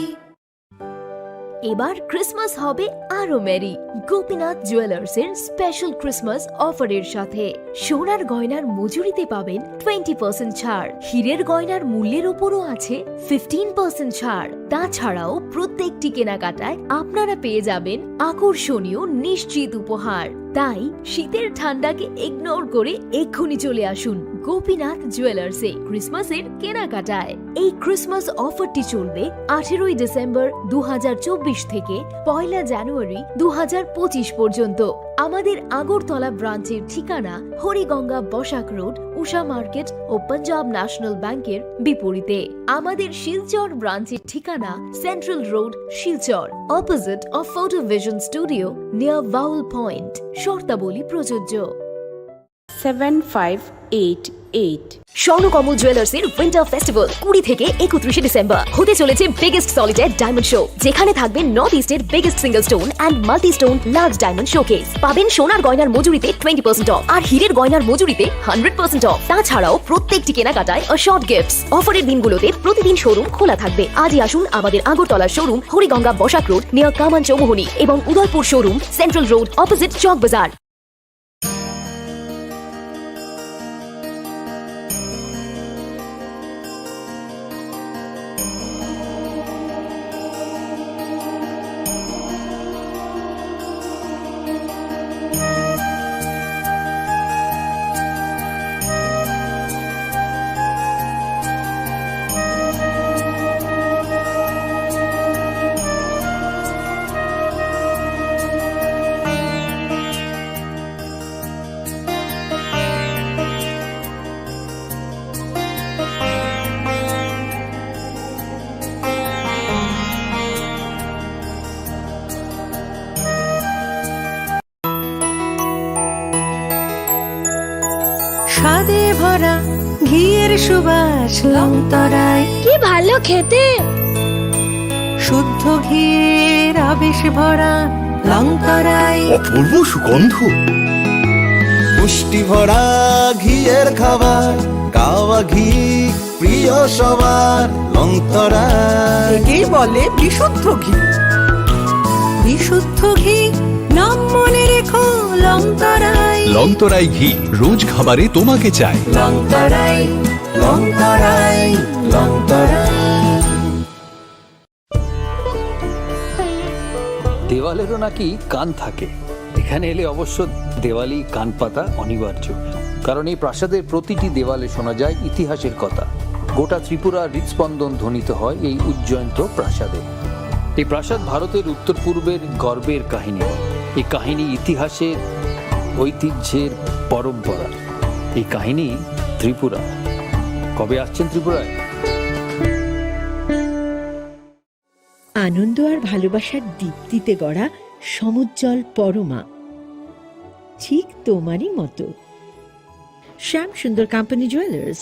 এবার ক্রিসমাস হবে আরো মেরি গোপীনাথ জুয়েলার্স এর স্পেশাল ক্রিসমাস অফারের সাথে। সোনার গয়নার মজুরিতে পাবেন টোয়েন্টি পার্সেন্ট ছাড়, হীরের গয়নার মূল্যের ওপরও আছে ফিফটিন পার্সেন্ট ছাড়। তাছাড়াও প্রত্যেকটি কেনাকাটায় আপনারা পেয়ে যাবেন আকর্ষণীয় নিশ্চিত উপহার। তাই শীতের ঠান্ডাকে ইগনোর করে এক্ষুনি চলে আসুন গোপীনাথ জুয়েলার্সে ক্রিসমাসের কেনাকাটায়। এই ক্রিসমাস অফারটি চলবে আঠেরোই ডিসেম্বর দু হাজার চব্বিশ থেকে পয়লা জানুয়ারি দু হাজার পঁচিশ পর্যন্ত। আমাদের আগরতলা ব্রাঞ্চের ঠিকানা হরিগঙ্গা বসাক রোড, উষা মার্কেট ও পাঞ্জাব ন্যাশনাল ব্যাংকের বিপরীতে। আমাদের শিলচর ব্রাঞ্চের ঠিকানা central road, Silchar, opposite of photo vision studio, near Bhaul point. শর্তাবলী প্রযোজ্য। Seven five eight eight. Swarnakamal জুয়েলার্সের উইন্টার ফেস্টিভ্যাল কুড়ি থেকে একত্রিশে ডিসেম্বর। হতে চলেছে বিগেস্ট সলিটারি ডায়মন্ড শো, যেখানে থাকবে নর্থ ইস্টের biggest single stone and multi stone large diamond showcase. পাবেন সোনার গয়নার মজুরিতে টোয়েন্টি পার্সেন্ট অফ আর হীরের গয়নার মজুরিতে হান্ড্রেড পার্সেন্ট অফ। তাছাড়াও প্রত্যেকটি কেনাকাটায় অ্যাসিওর্ড গিফটস। অফারের দিনগুলোতে প্রতিদিন শোরুম খোলা থাকবে। আজই আসুন আমাদের আগরতলার showroom Hariganga Basak road near Kaman Chowmuhani এবং Udaipur showroom central road opposite Chak Bazar. স্বাদে ভরা ঘিয়ের সুবাস লং তরাই। কি ভালো খেতে! শুদ্ধ ঘিয়ের আবেশ ভরা লং তরাই। অপূর্ব সুগন্ধ। পুষ্টি ভরা ঘিয়ের খাবার, গাওয়া ঘি প্রিয় সবার লং তরাই। একেই বলে বিশুদ্ধ ঘি। বিশুদ্ধ ঘি, নাম মনে রেখো লং তরাই। লং তরাই ঘি, রোজ খাবারে তোমাকে চাই। লং তরাই, লং তরাই, লং তরাই। দেওয়ালেরও নাকি কান থাকে। এখানে এলে অবশ্য দেওয়ালি কান পাতা অনিবার্য, কারণ এই প্রাসাদের প্রতিটি দেওয়ালে শোনা যায় ইতিহাসের কথা। গোটা ত্রিপুরার হৃদস্পন্দন ধ্বনিত হয় এই উজ্জয়ন্ত প্রাসাদে। এই প্রাসাদ ভারতের উত্তর পূর্বের গর্বের কাহিনী। এই কাহিনী ইতিহাসের, ঐতিহ্যের, পরম্পরার। এই কাহিনী ত্রিপুরা। কবে আসছেন ত্রিপুরায়? আনন্দ আর ভালোবাসার দীপ্তিতে গড়া সমুজ্জ্বল পরমা। ঠিক তোমারই মতো। শ্যাম সুন্দর কোম্পানি জুয়েলার্স,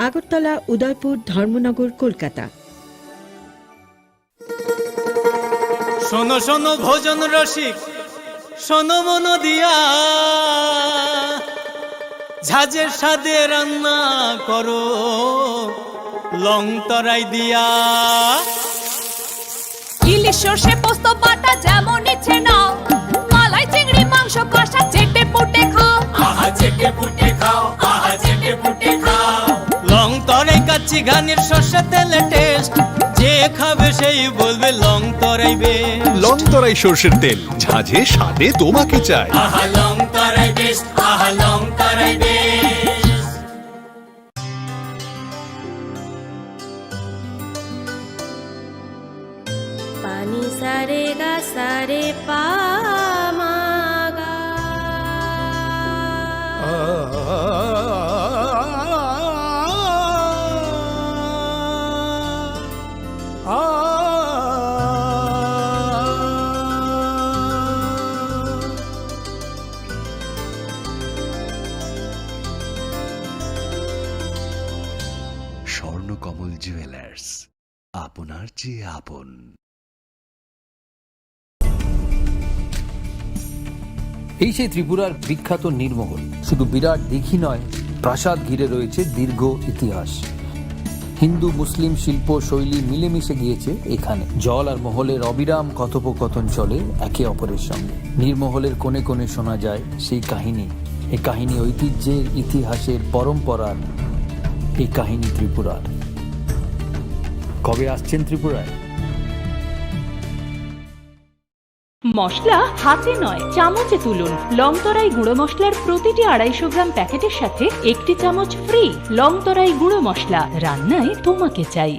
আগরতলা, উদয়পুর, ধর্মনগর, কলকাতা। শোনো শোনো ভোজন রসিক, শোনো মন দিয়া, ঝাঁঝের স্বাদে রান্না করো লং তরাই দিয়া। ইলিশ সর্ষে পোস্ত বাটা যেমন ইচ্ছে নাও, মালাই চিংড়ি মাংস কষা চেটে পুটে খাও। আহা চেটে পুটে খাও, আহা চেটে পুটে খাও। লং তরাই কাচ্চি ঘানির সর্ষে তেলে টেস্ট, যে খাবে সেই বলবে Longtarai best. Longtarai সর্ষের তেল, ঝাঁঝে স্বাদে তোমাকে চাই। আহা লং তরাই বেস্ট, আহা Longtarai best. Pani sare ga sare pa ma ga. Swarnakamal jewellers, আপনার চেয়ে আপন। এই সেই ত্রিপুরার বিখ্যাত নীরমহল। শুধু বিরাট দিঘি নয়, প্রাসাদ ঘিরে রয়েছে দীর্ঘ ইতিহাস। হিন্দু মুসলিম শিল্প শৈলী মিলেমিশে গিয়েছে এখানে। জল আর মহলের অবিরাম কথোপকথন চলে একে অপরের সঙ্গে। নীরমহলের কোণে কোণে শোনা যায় সেই কাহিনী। এই কাহিনী ঐতিহ্যের, ইতিহাসের, পরম্পরার। এই কাহিনী ত্রিপুরার। কবে আসছেন ত্রিপুরায়? মশলা হাতে নয়, চামচে তুলুন। লংতরাই গুঁড়ো মশলার প্রতিটি আড়াইশো গ্রাম প্যাকেটের সাথে একটি চামচ ফ্রি। লংতরাই গুঁড়ো মশলা, রান্নায় তোমাকে চাই।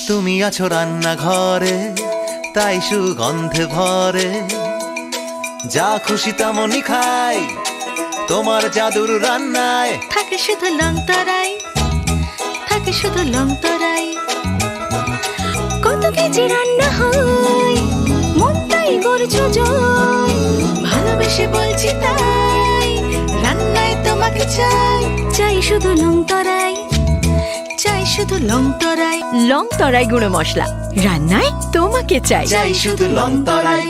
তুমি আছো রান্নাঘরে, তাই সুগন্ধে ভরে। যা খুশি তেমনই খাই, তোমার জাদুর রান্নায়। থাকে শুধু লংতরাই, থাকে শুধু লংতরাই। কত কেজি রান্না হয়, মনটাই করছো জয়। ভালোবেসে বলছি তাই, রান্নায় তোমাকে চাই। চাই শুধু লংতরাই, চাই শুধু লংতরাই। লংতরাই গুঁড়ো মশলা, রান্নায় তোমাকে চাই। চাই শুধু লংতরাই।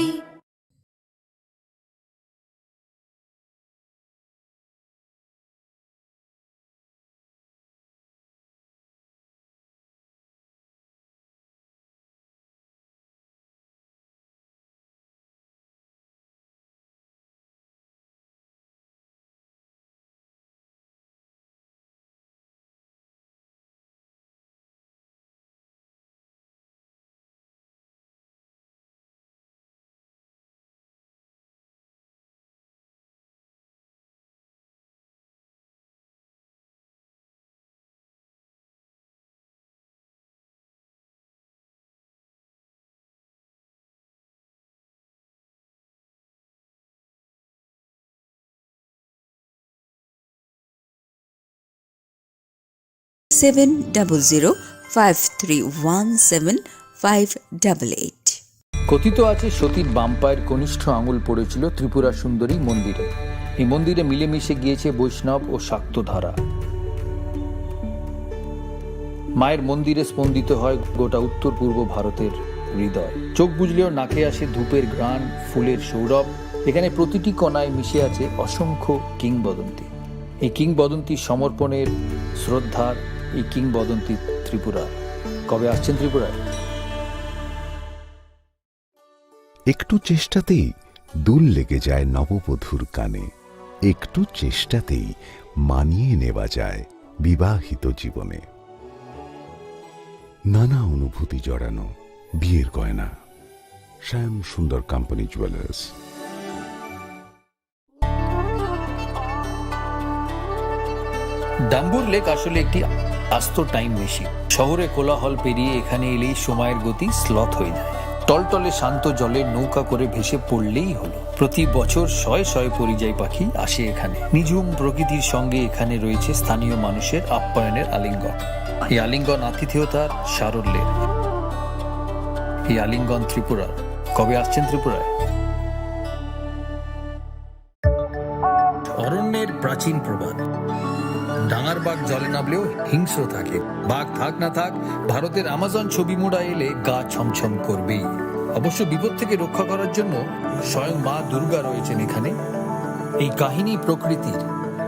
Seven double zero five three one seven five double eight। কথিত আছে সতীর বাম পায়ের কনিষ্ঠ আঙুল পড়েছিল ত্রিপুরা সুন্দরী মন্দিরে। এই মন্দিরে মিলেমিশে গিয়েছে বৈষ্ণব ও শাক্ত ধারা। মায়ের মন্দিরে স্পন্দিত হয় গোটা উত্তর পূর্ব ভারতের হৃদয়। চোখ বুজলেও নাকে আসে ধূপের ঘ্রাণ, ফুলের সৌরভ। এখানে প্রতিটি কণায় মিশে আছে অসংখ্য কিংবদন্তি। এই কিংবদন্তি সমর্পণের, শ্রদ্ধার, এই কিংবদন্তি ত্রিপুরার। কবে আসছেন ত্রিপুরায়? একটু চেষ্টাতেই দুল লেগে যায় নববধূর কানে, একটু চেষ্টাতেই মানিয়ে নেওয়া যায় বিবাহিত জীবনে। নানা অনুভূতি জড়ানো বিয়ের গয়না। শ্যাম সুন্দর কোম্পানি জুয়েলার্স। ডাম্বুর লেক আসলে একটি আস্ত টাইম মেশিন। শহরে কোলাহল পেরিয়ে এখানে এলেই সময়ের গতি স্লথ হয়ে যায়। টলটলে শান্ত জলে নৌকা করে ভেসে পড়লেই হলো। প্রতি বছর শয়ে শয়ে পরিযায়ী পাখি আসে এখানে। নিঝুম প্রকৃতির সঙ্গে এখানে রয়েছে স্থানীয় মানুষের আপ্যায়নের আলিঙ্গন। এই আলিঙ্গন আতিথেয়তার সারল্যের। এই আলিঙ্গন ত্রিপুরার। কবে আসছেন ত্রিপুরায়? প্রাচীন প্রবাদ, ডাঙার বাঘ জলে নামলেও হিংস্র থাকে। বাঘ থাক না থাক, ভারতের আমাজন ছবি মুড়া এলে গা ছমছম করবেই। অবশ্য বিপদ থেকে রক্ষা করার জন্য স্বয়ং মা দুর্গা রয়েছেন এখানে। এই কাহিনী প্রকৃতির,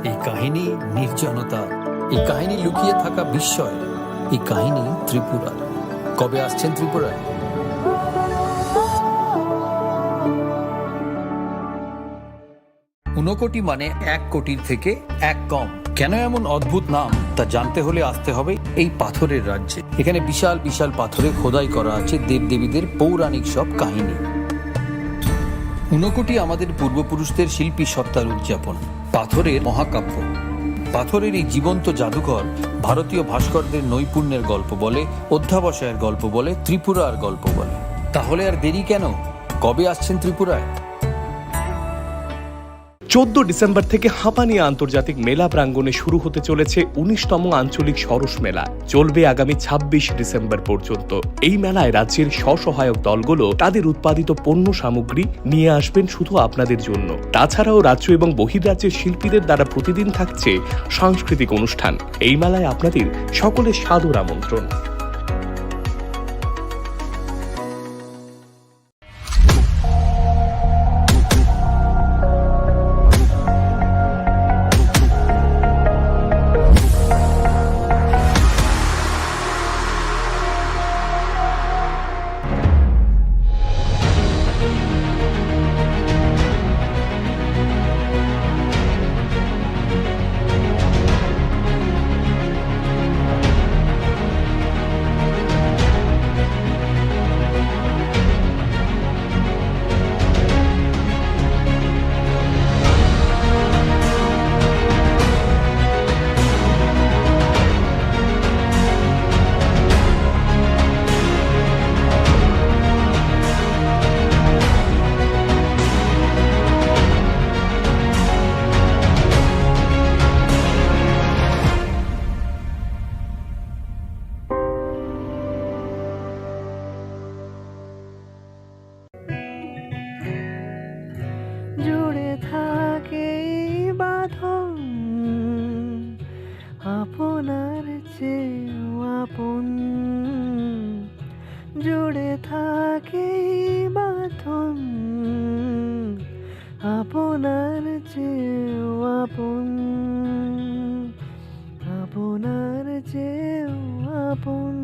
এই কাহিনী নির্জনতা, এই কাহিনী লুকিয়ে থাকা বিস্ময়, এই কাহিনী ত্রিপুরার। কবে আসছেন ত্রিপুরায়? ঊনকোটি মানে এক কোটির থেকে এক কম। কেন এমন অদ্ভুত নাম, তা জানতে হলে আসতে হবে এই পাথরের রাজ্যে। এখানে বিশাল বিশাল পাথরে খোদাই করা আছে দেবদেবীদের পৌরাণিক সব কাহিনী। ঊনকোটি আমাদের পূর্বপুরুষদের শিল্পী সত্তার উদযাপন, পাথরের মহাকাব্য। পাথরের এই জীবন্ত জাদুঘর ভারতীয় ভাস্করদের নৈপুণ্যের গল্প বলে, অধ্যাবসায়ের গল্প বলে, ত্রিপুরার গল্প বলে। তাহলে আর দেরি কেন? কবে আসছেন ত্রিপুরায়? চোদ্দ ডিসেম্বর থেকে হাপানিয়া আন্তর্জাতিক মেলা প্রাঙ্গণে শুরু হতে চলেছে উনিশতম আঞ্চলিক সরস মেলা। চলবে আগামী ছাব্বিশ ডিসেম্বর পর্যন্ত। এই মেলায় রাজ্যের স্বসহায়ক দলগুলো তাদের উৎপাদিত পণ্য সামগ্রী নিয়ে আসবেন শুধু আপনাদের জন্য। তাছাড়াও রাজ্য এবং বহির্রাজ্যের শিল্পীদের দ্বারা প্রতিদিন থাকছে সাংস্কৃতিক অনুষ্ঠান। এই মেলায় আপনাদের সকলের সাদর আমন্ত্রণ। জুড়ে থাকে এই বাঁধন, আপনার চেয়েও আপন। জুড়ে থাকে এই বাঁধন, আপনার চেয়েও আপন, আপনার চেয়েও আপন।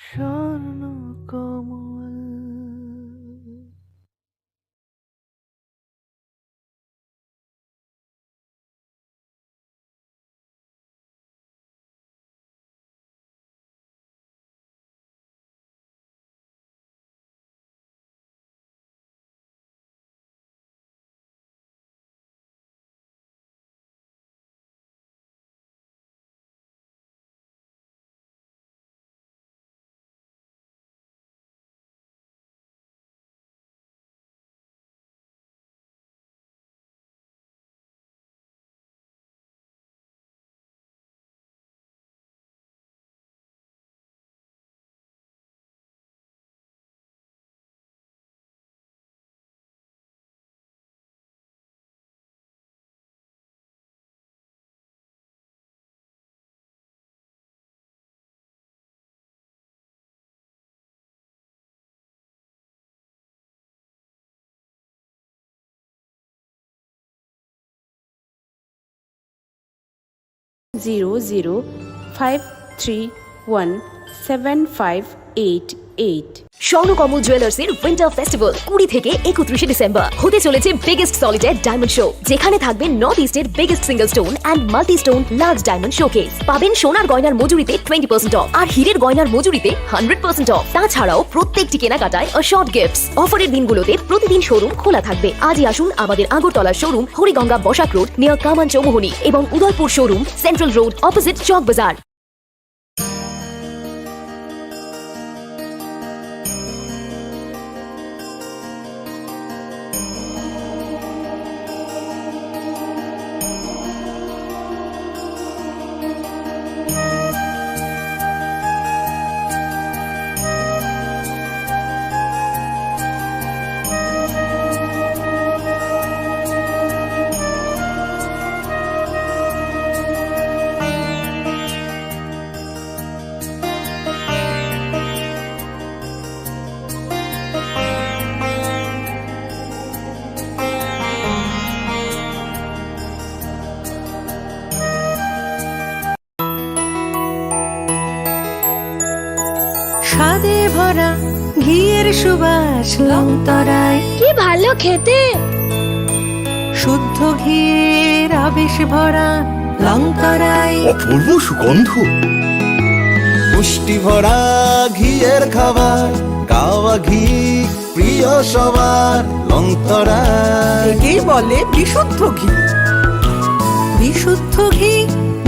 স্বর্ণ কমল। Zero zero five three one seven five eight eight। Swarnakamal জুয়েলার্সের উইন্টার ফেস্টিভ্যাল কুড়ি থেকে একত্রিশে ডিসেম্বর। হতে চলেছে বিগেস্ট সলিটারি ডায়মন্ড শো, যেখানে থাকবে নর্থ ইস্টের biggest single stone and multi stone large diamond showcase. পাবেন সোনার গয়নার মজুরিতে টোয়েন্টি পার্সেন্ট অফ আর হীরের গয়নার মজুরিতে হান্ড্রেড পার্সেন্ট অফ। তাছাড়াও প্রত্যেকটি কেনাকাটায় অ্যাসর্ড গিফটস। অফারের দিনগুলোতে প্রতিদিন শোরুম খোলা থাকবে। আজই আসুন আমাদের Agartala showroom Hariganga Basak road near Kaman Chowmuhani এবং Udaipur showroom central road opposite Chak Bazar. ঘিয়ের সুবাস লংতরাই। কি ভালো খেতে। শুদ্ধ ঘিয়ের আবেশ ভরা লংতরাই। অপূর্ব সুগন্ধ। পুষ্টি ভরা ঘিয়ের খাবার, গাওয়া ঘি প্রিয় সবার, লংতরাই। একেই বলে বিশুদ্ধ ঘি। বিশুদ্ধ ঘি,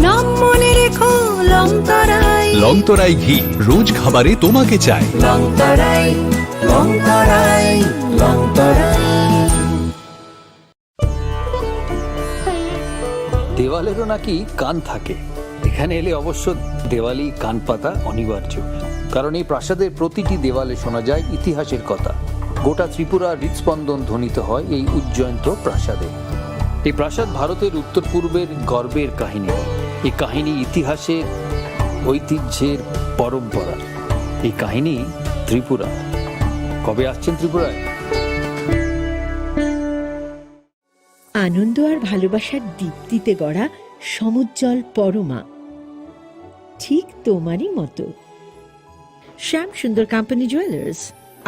নাম মনে রেখো, লংতরাই। লংতরাই ঘি, রোজ খাবারে তোমাকে চাই। লংতরাই, লংতরাই, লংতরাই। দেওয়ালেরও নাকি কান থাকে। এখানে এলে অবশ্য দেওয়ালি কান পাতা অনিবার্য, কারণ এই প্রাসাদের প্রতিটি দেওয়ালে শোনা যায় ইতিহাসের কথা। গোটা ত্রিপুরার হৃদস্পন্দন ধ্বনিত হয় এই উজ্জয়ন্ত প্রাসাদে। এই প্রাসাদ ভারতের উত্তর পূর্বের গর্বের কাহিনী। এই কাহিনী ইতিহাসের, ঐতিহ্যের, পরম্পরা। এই কাহিনী ত্রিপুরা। কবে আসছেন ত্রিপুরায়? আনন্দ আর ভালোবাসার দীপ্তিতে গড়া সমুজ্জ্বল পরমা, ঠিক তোমারই মতো। শ্যাম সুন্দর কোম্পানি জুয়েলার্স,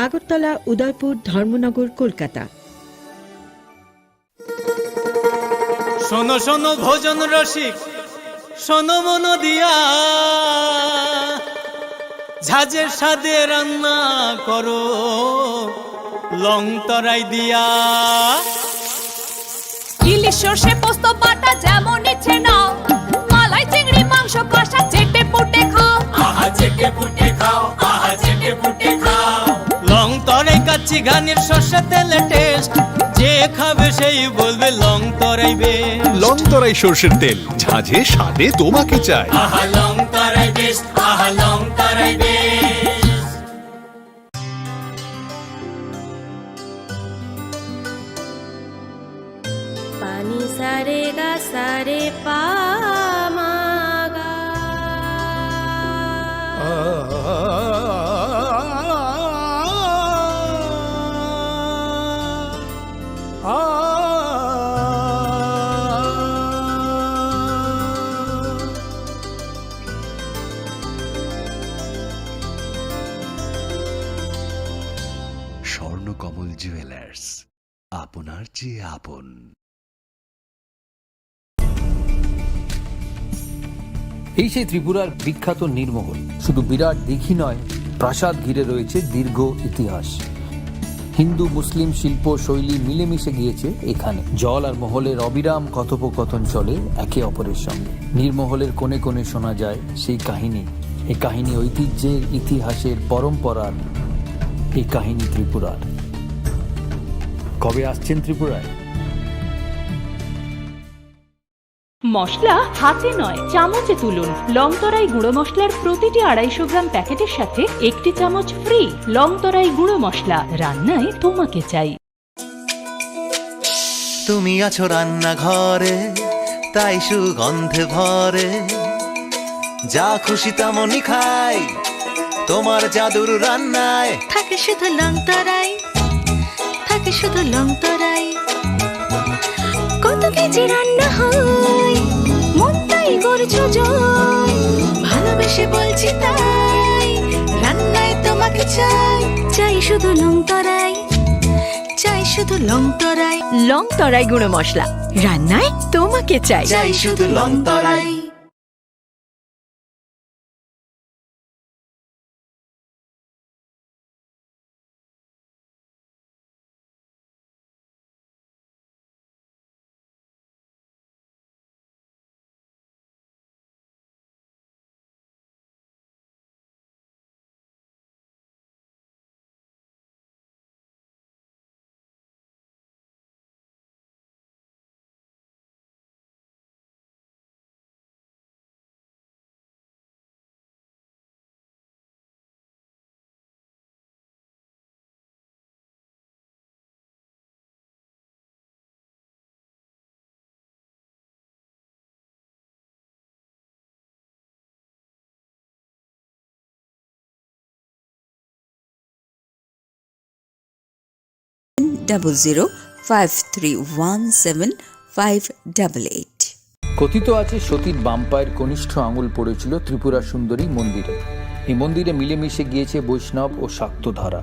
আগরতলা, উদয়পুর, ধর্মনগর, কলকাতা। শোনো শোনো ভোজন রসিক, শোনো মন দিয়া, ঝাঁঝের স্বাদে রান্না করো লং তরাই দিয়া। ইলিশ সর্ষে পোস্ত বাটা যেমন ইচ্ছে নাও, মালাই চিংড়ি মাংস কষা চেটে পুটে খাও। আহা চেটে পুটে খাও, আহা চেটে পুটে খাও। লং তরাই কাচ্চি ঘানির সর্ষে তেলে টেস্ট, যে খাবে সেই বলবে Longtarai best. Longtarai সর্ষের তেল, ঝাঁঝে স্বাদে তোমাকে চাই। আহা লং তরাই বেস্ট, আহা Longtarai best. Pani sare ga sare pa ma ga. Swarnakamal jewellers, আপনার চেয়ে আপন। এই সেই ত্রিপুরার বিখ্যাত নীরমহল। শুধু বিরাট দিঘি নয়, প্রাসাদ ঘিরে রয়েছে দীর্ঘ ইতিহাস। হিন্দু মুসলিম শিল্প শৈলী মিলেমিশে গিয়েছে এখানে। জল আর মহলের অবিরাম কথোপকথন চলে একে অপরের সঙ্গে। নীরমহলের কোণে কোণে শোনা যায় সেই কাহিনী। এই কাহিনী ঐতিহ্যের, ইতিহাসের, পরম্পরার। এই কাহিনী ত্রিপুরার। কবে আসছেন ত্রিপুরায়? মশলা হাতে নয়, চামচে তুলুন। লংতরাই গুঁড়ো মশলার প্রতিটি আড়াইশো গ্রাম প্যাকেটের সাথে একটি চামচ ফ্রি। লংতরাই গুঁড়ো মশলা, রান্নায় তোমাকে চাই। তুমি আছো রান্নাঘরে, তাই সুগন্ধে ভরে। যা খুশি তেমনই খাই, তোমার জাদুর রান্নায়। থাকে শুধু লংতরাই, থাকে শুধু লংতরাই। কত কেজি রান্না হয়, মনটাই করছো জয়। ভালোবেসে বলছি তাই, রান্নায় তোমাকে চাই। চাই শুধু লংতরাই, চাই শুধু লংতরাই। লংতরাই গুঁড়ো মশলা, রান্নায় তোমাকে চাই। চাই শুধু লংতরাই। Double zero five three one seven five double eight। কথিত আছে সতীর বাম পায়ের কনিষ্ঠ আঙুল পড়েছিল ত্রিপুরা সুন্দরী মন্দিরে। এই মন্দিরে মিলেমিশে গিয়েছে বৈষ্ণব ও শাক্ত ধারা।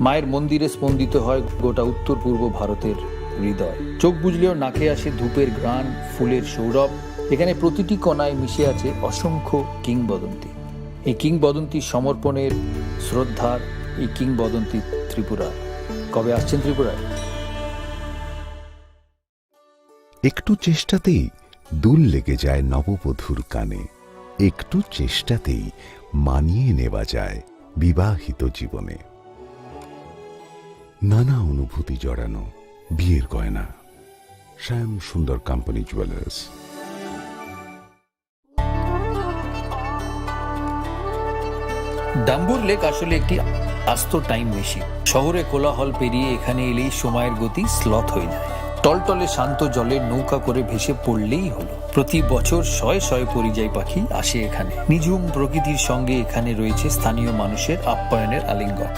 মায়ের মন্দিরে স্পন্দিত হয় গোটা উত্তর পূর্ব ভারতের হৃদয়। চোখ বুজলেও নাকে আসে ধূপের ঘ্রাণ, ফুলের সৌরভ। এখানে প্রতিটি কণায় মিশে আছে অসংখ্য কিংবদন্তি। এই কিংবদন্তি সমর্পণের, শ্রদ্ধার, এই কিংবদন্তি ত্রিপুরা। কবে আসছেন ত্রিপুরায়? একটু চেষ্টাতেই দুল লেগে যায় নববধূর কানে। একটু চেষ্টাতেই মানিয়ে নেওয়া যায় বিবাহিত জীবনে। নানা অনুভূতি জড়ানো বিয়ের গয়না। শ্যাম সুন্দর কোম্পানি জুয়েলার্স। ডাম্বুর লেক আসলে একটি আস্ত টাইম মেশিন। শহরে কোলাহল পেরিয়ে এখানে এলেই সময়ের গতি স্লথ হয়ে যায়। টলটলে শান্ত জলে নৌকা করে ভেসে পড়লেই হলো। প্রতি বছর শয়ে শয়ে পরিযায়ী পাখি আসে এখানে। নিঝুম প্রকৃতির সঙ্গে এখানে রয়েছে স্থানীয় মানুষের আপ্যায়নের আলিঙ্গন।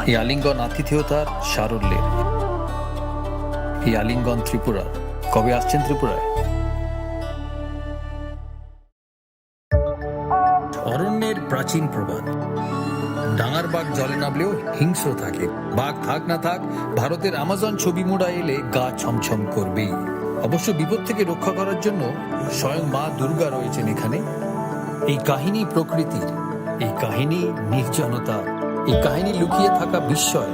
এই আলিঙ্গন আতিথেয়তার সারল্যের। এই আলিঙ্গন ত্রিপুরার। কবে আসছেন ত্রিপুরায়? অরণ্যের প্রাচীন প্রবাদ, ডাঙার বাঘ জলে নামলেও হিংস্র থাকে। বাঘ থাক না থাক, ভারতের আমাজন ছবি মুড়া এলে গা ছমছম করবেই। অবশ্য বিপদ থেকে রক্ষা করার জন্য স্বয়ং মা দুর্গা রয়েছেন এখানে। এই কাহিনী প্রকৃতির, এই কাহিনী নির্জনতা, এই কাহিনী লুকিয়ে থাকা বিস্ময়,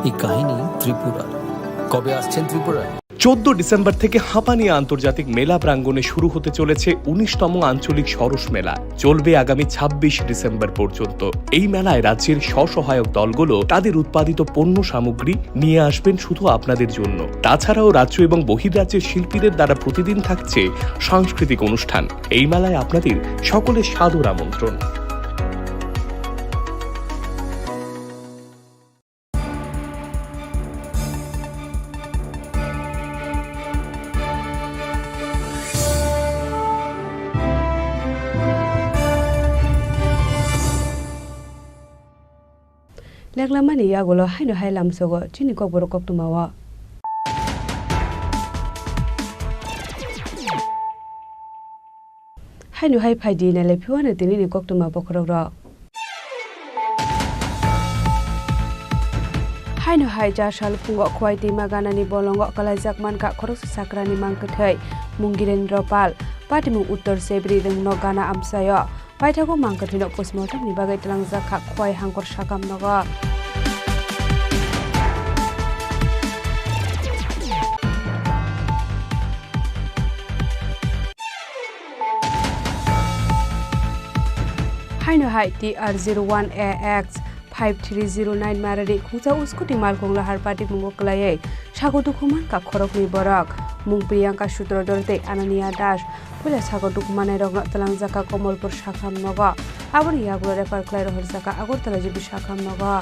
এই কাহিনী ত্রিপুরার। কবে আসছেন ত্রিপুরায়? চোদ্দ ডিসেম্বর থেকে হাঁপানিয়া আন্তর্জাতিক মেলা প্রাঙ্গণে শুরু হতে চলেছে উনিশতম আঞ্চলিক সরস মেলা। চলবে আগামী ছাব্বিশ ডিসেম্বর পর্যন্ত। এই মেলায় রাজ্যের স্বসহায়ক দলগুলো তাদের উৎপাদিত পণ্য সামগ্রী নিয়ে আসবেন শুধু আপনাদের জন্য। তাছাড়াও রাজ্য এবং বহির্রাজ্যের শিল্পীদের দ্বারা প্রতিদিন থাকছে সাংস্কৃতিক অনুষ্ঠান। এই মেলায় আপনাদের সকলের সাদর আমন্ত্রণ। Leklamani yagulo haino hai lamsogo chini kokborok koktwmao. Haino hai phaidi nailai phiwano tinini koktwma bokhorokrok. Haino hai cha sal phungo Khowai twima ganani bolongo kwlaijak mankha khoroksa chakrani mangkwthwi Mungirendra Pal, patimung Uttor Sebri rwngno gana amchaio. Paithago mangkwthwino postmortemni bagwi twlangjak kha Khowai Hangkor sakam nogo. Haino hai T R zero one A X five three zero nine marari khungsa uskuti malkhung lahar patimungo kwlaiwi sago dukhu mankha khoroknwi borok. Mung Priyanka Sutradhar tei Ananya Das. Puila sago dukhu manai rokno twlangjak kha Komolpur sakam nogo. Aboni yagulo refer khlai rohorjak kha Agartala G B sakam nogo.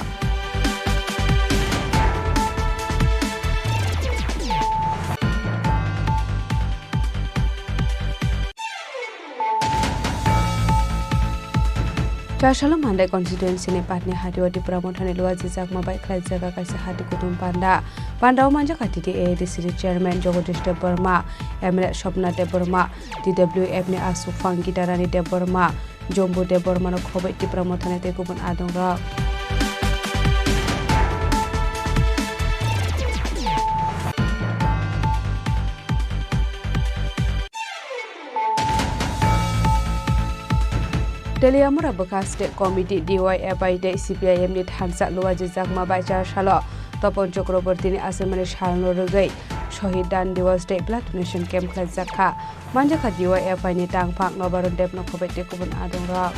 Chasalo Mandai constituency ni Patni Hatio Tipra Mothani Luaji Chakma bai khlai jaga kaisa hati kutung panda. Panda o manjak kha T T A A D C ni chairman Jagadish Debbarma, M L A Swapna Debbarma, T W F ni Aswk Phang Gitarani Debbarma, Jombu Debbarmano khoboi Tipra Mothani tei kubun adongrok. Teliamura bwkha State Committee D Y F I tei C P I M ni thansa Luaji Chakma bai char salo Topon Chakraborty ni achaimani salno rwgwi Shohid Dan Diwas tei blood donation camp khlaijak kha. Manjakha D Y F I ni tangphang Nobaron Debno khoboi tei kubun adongrok.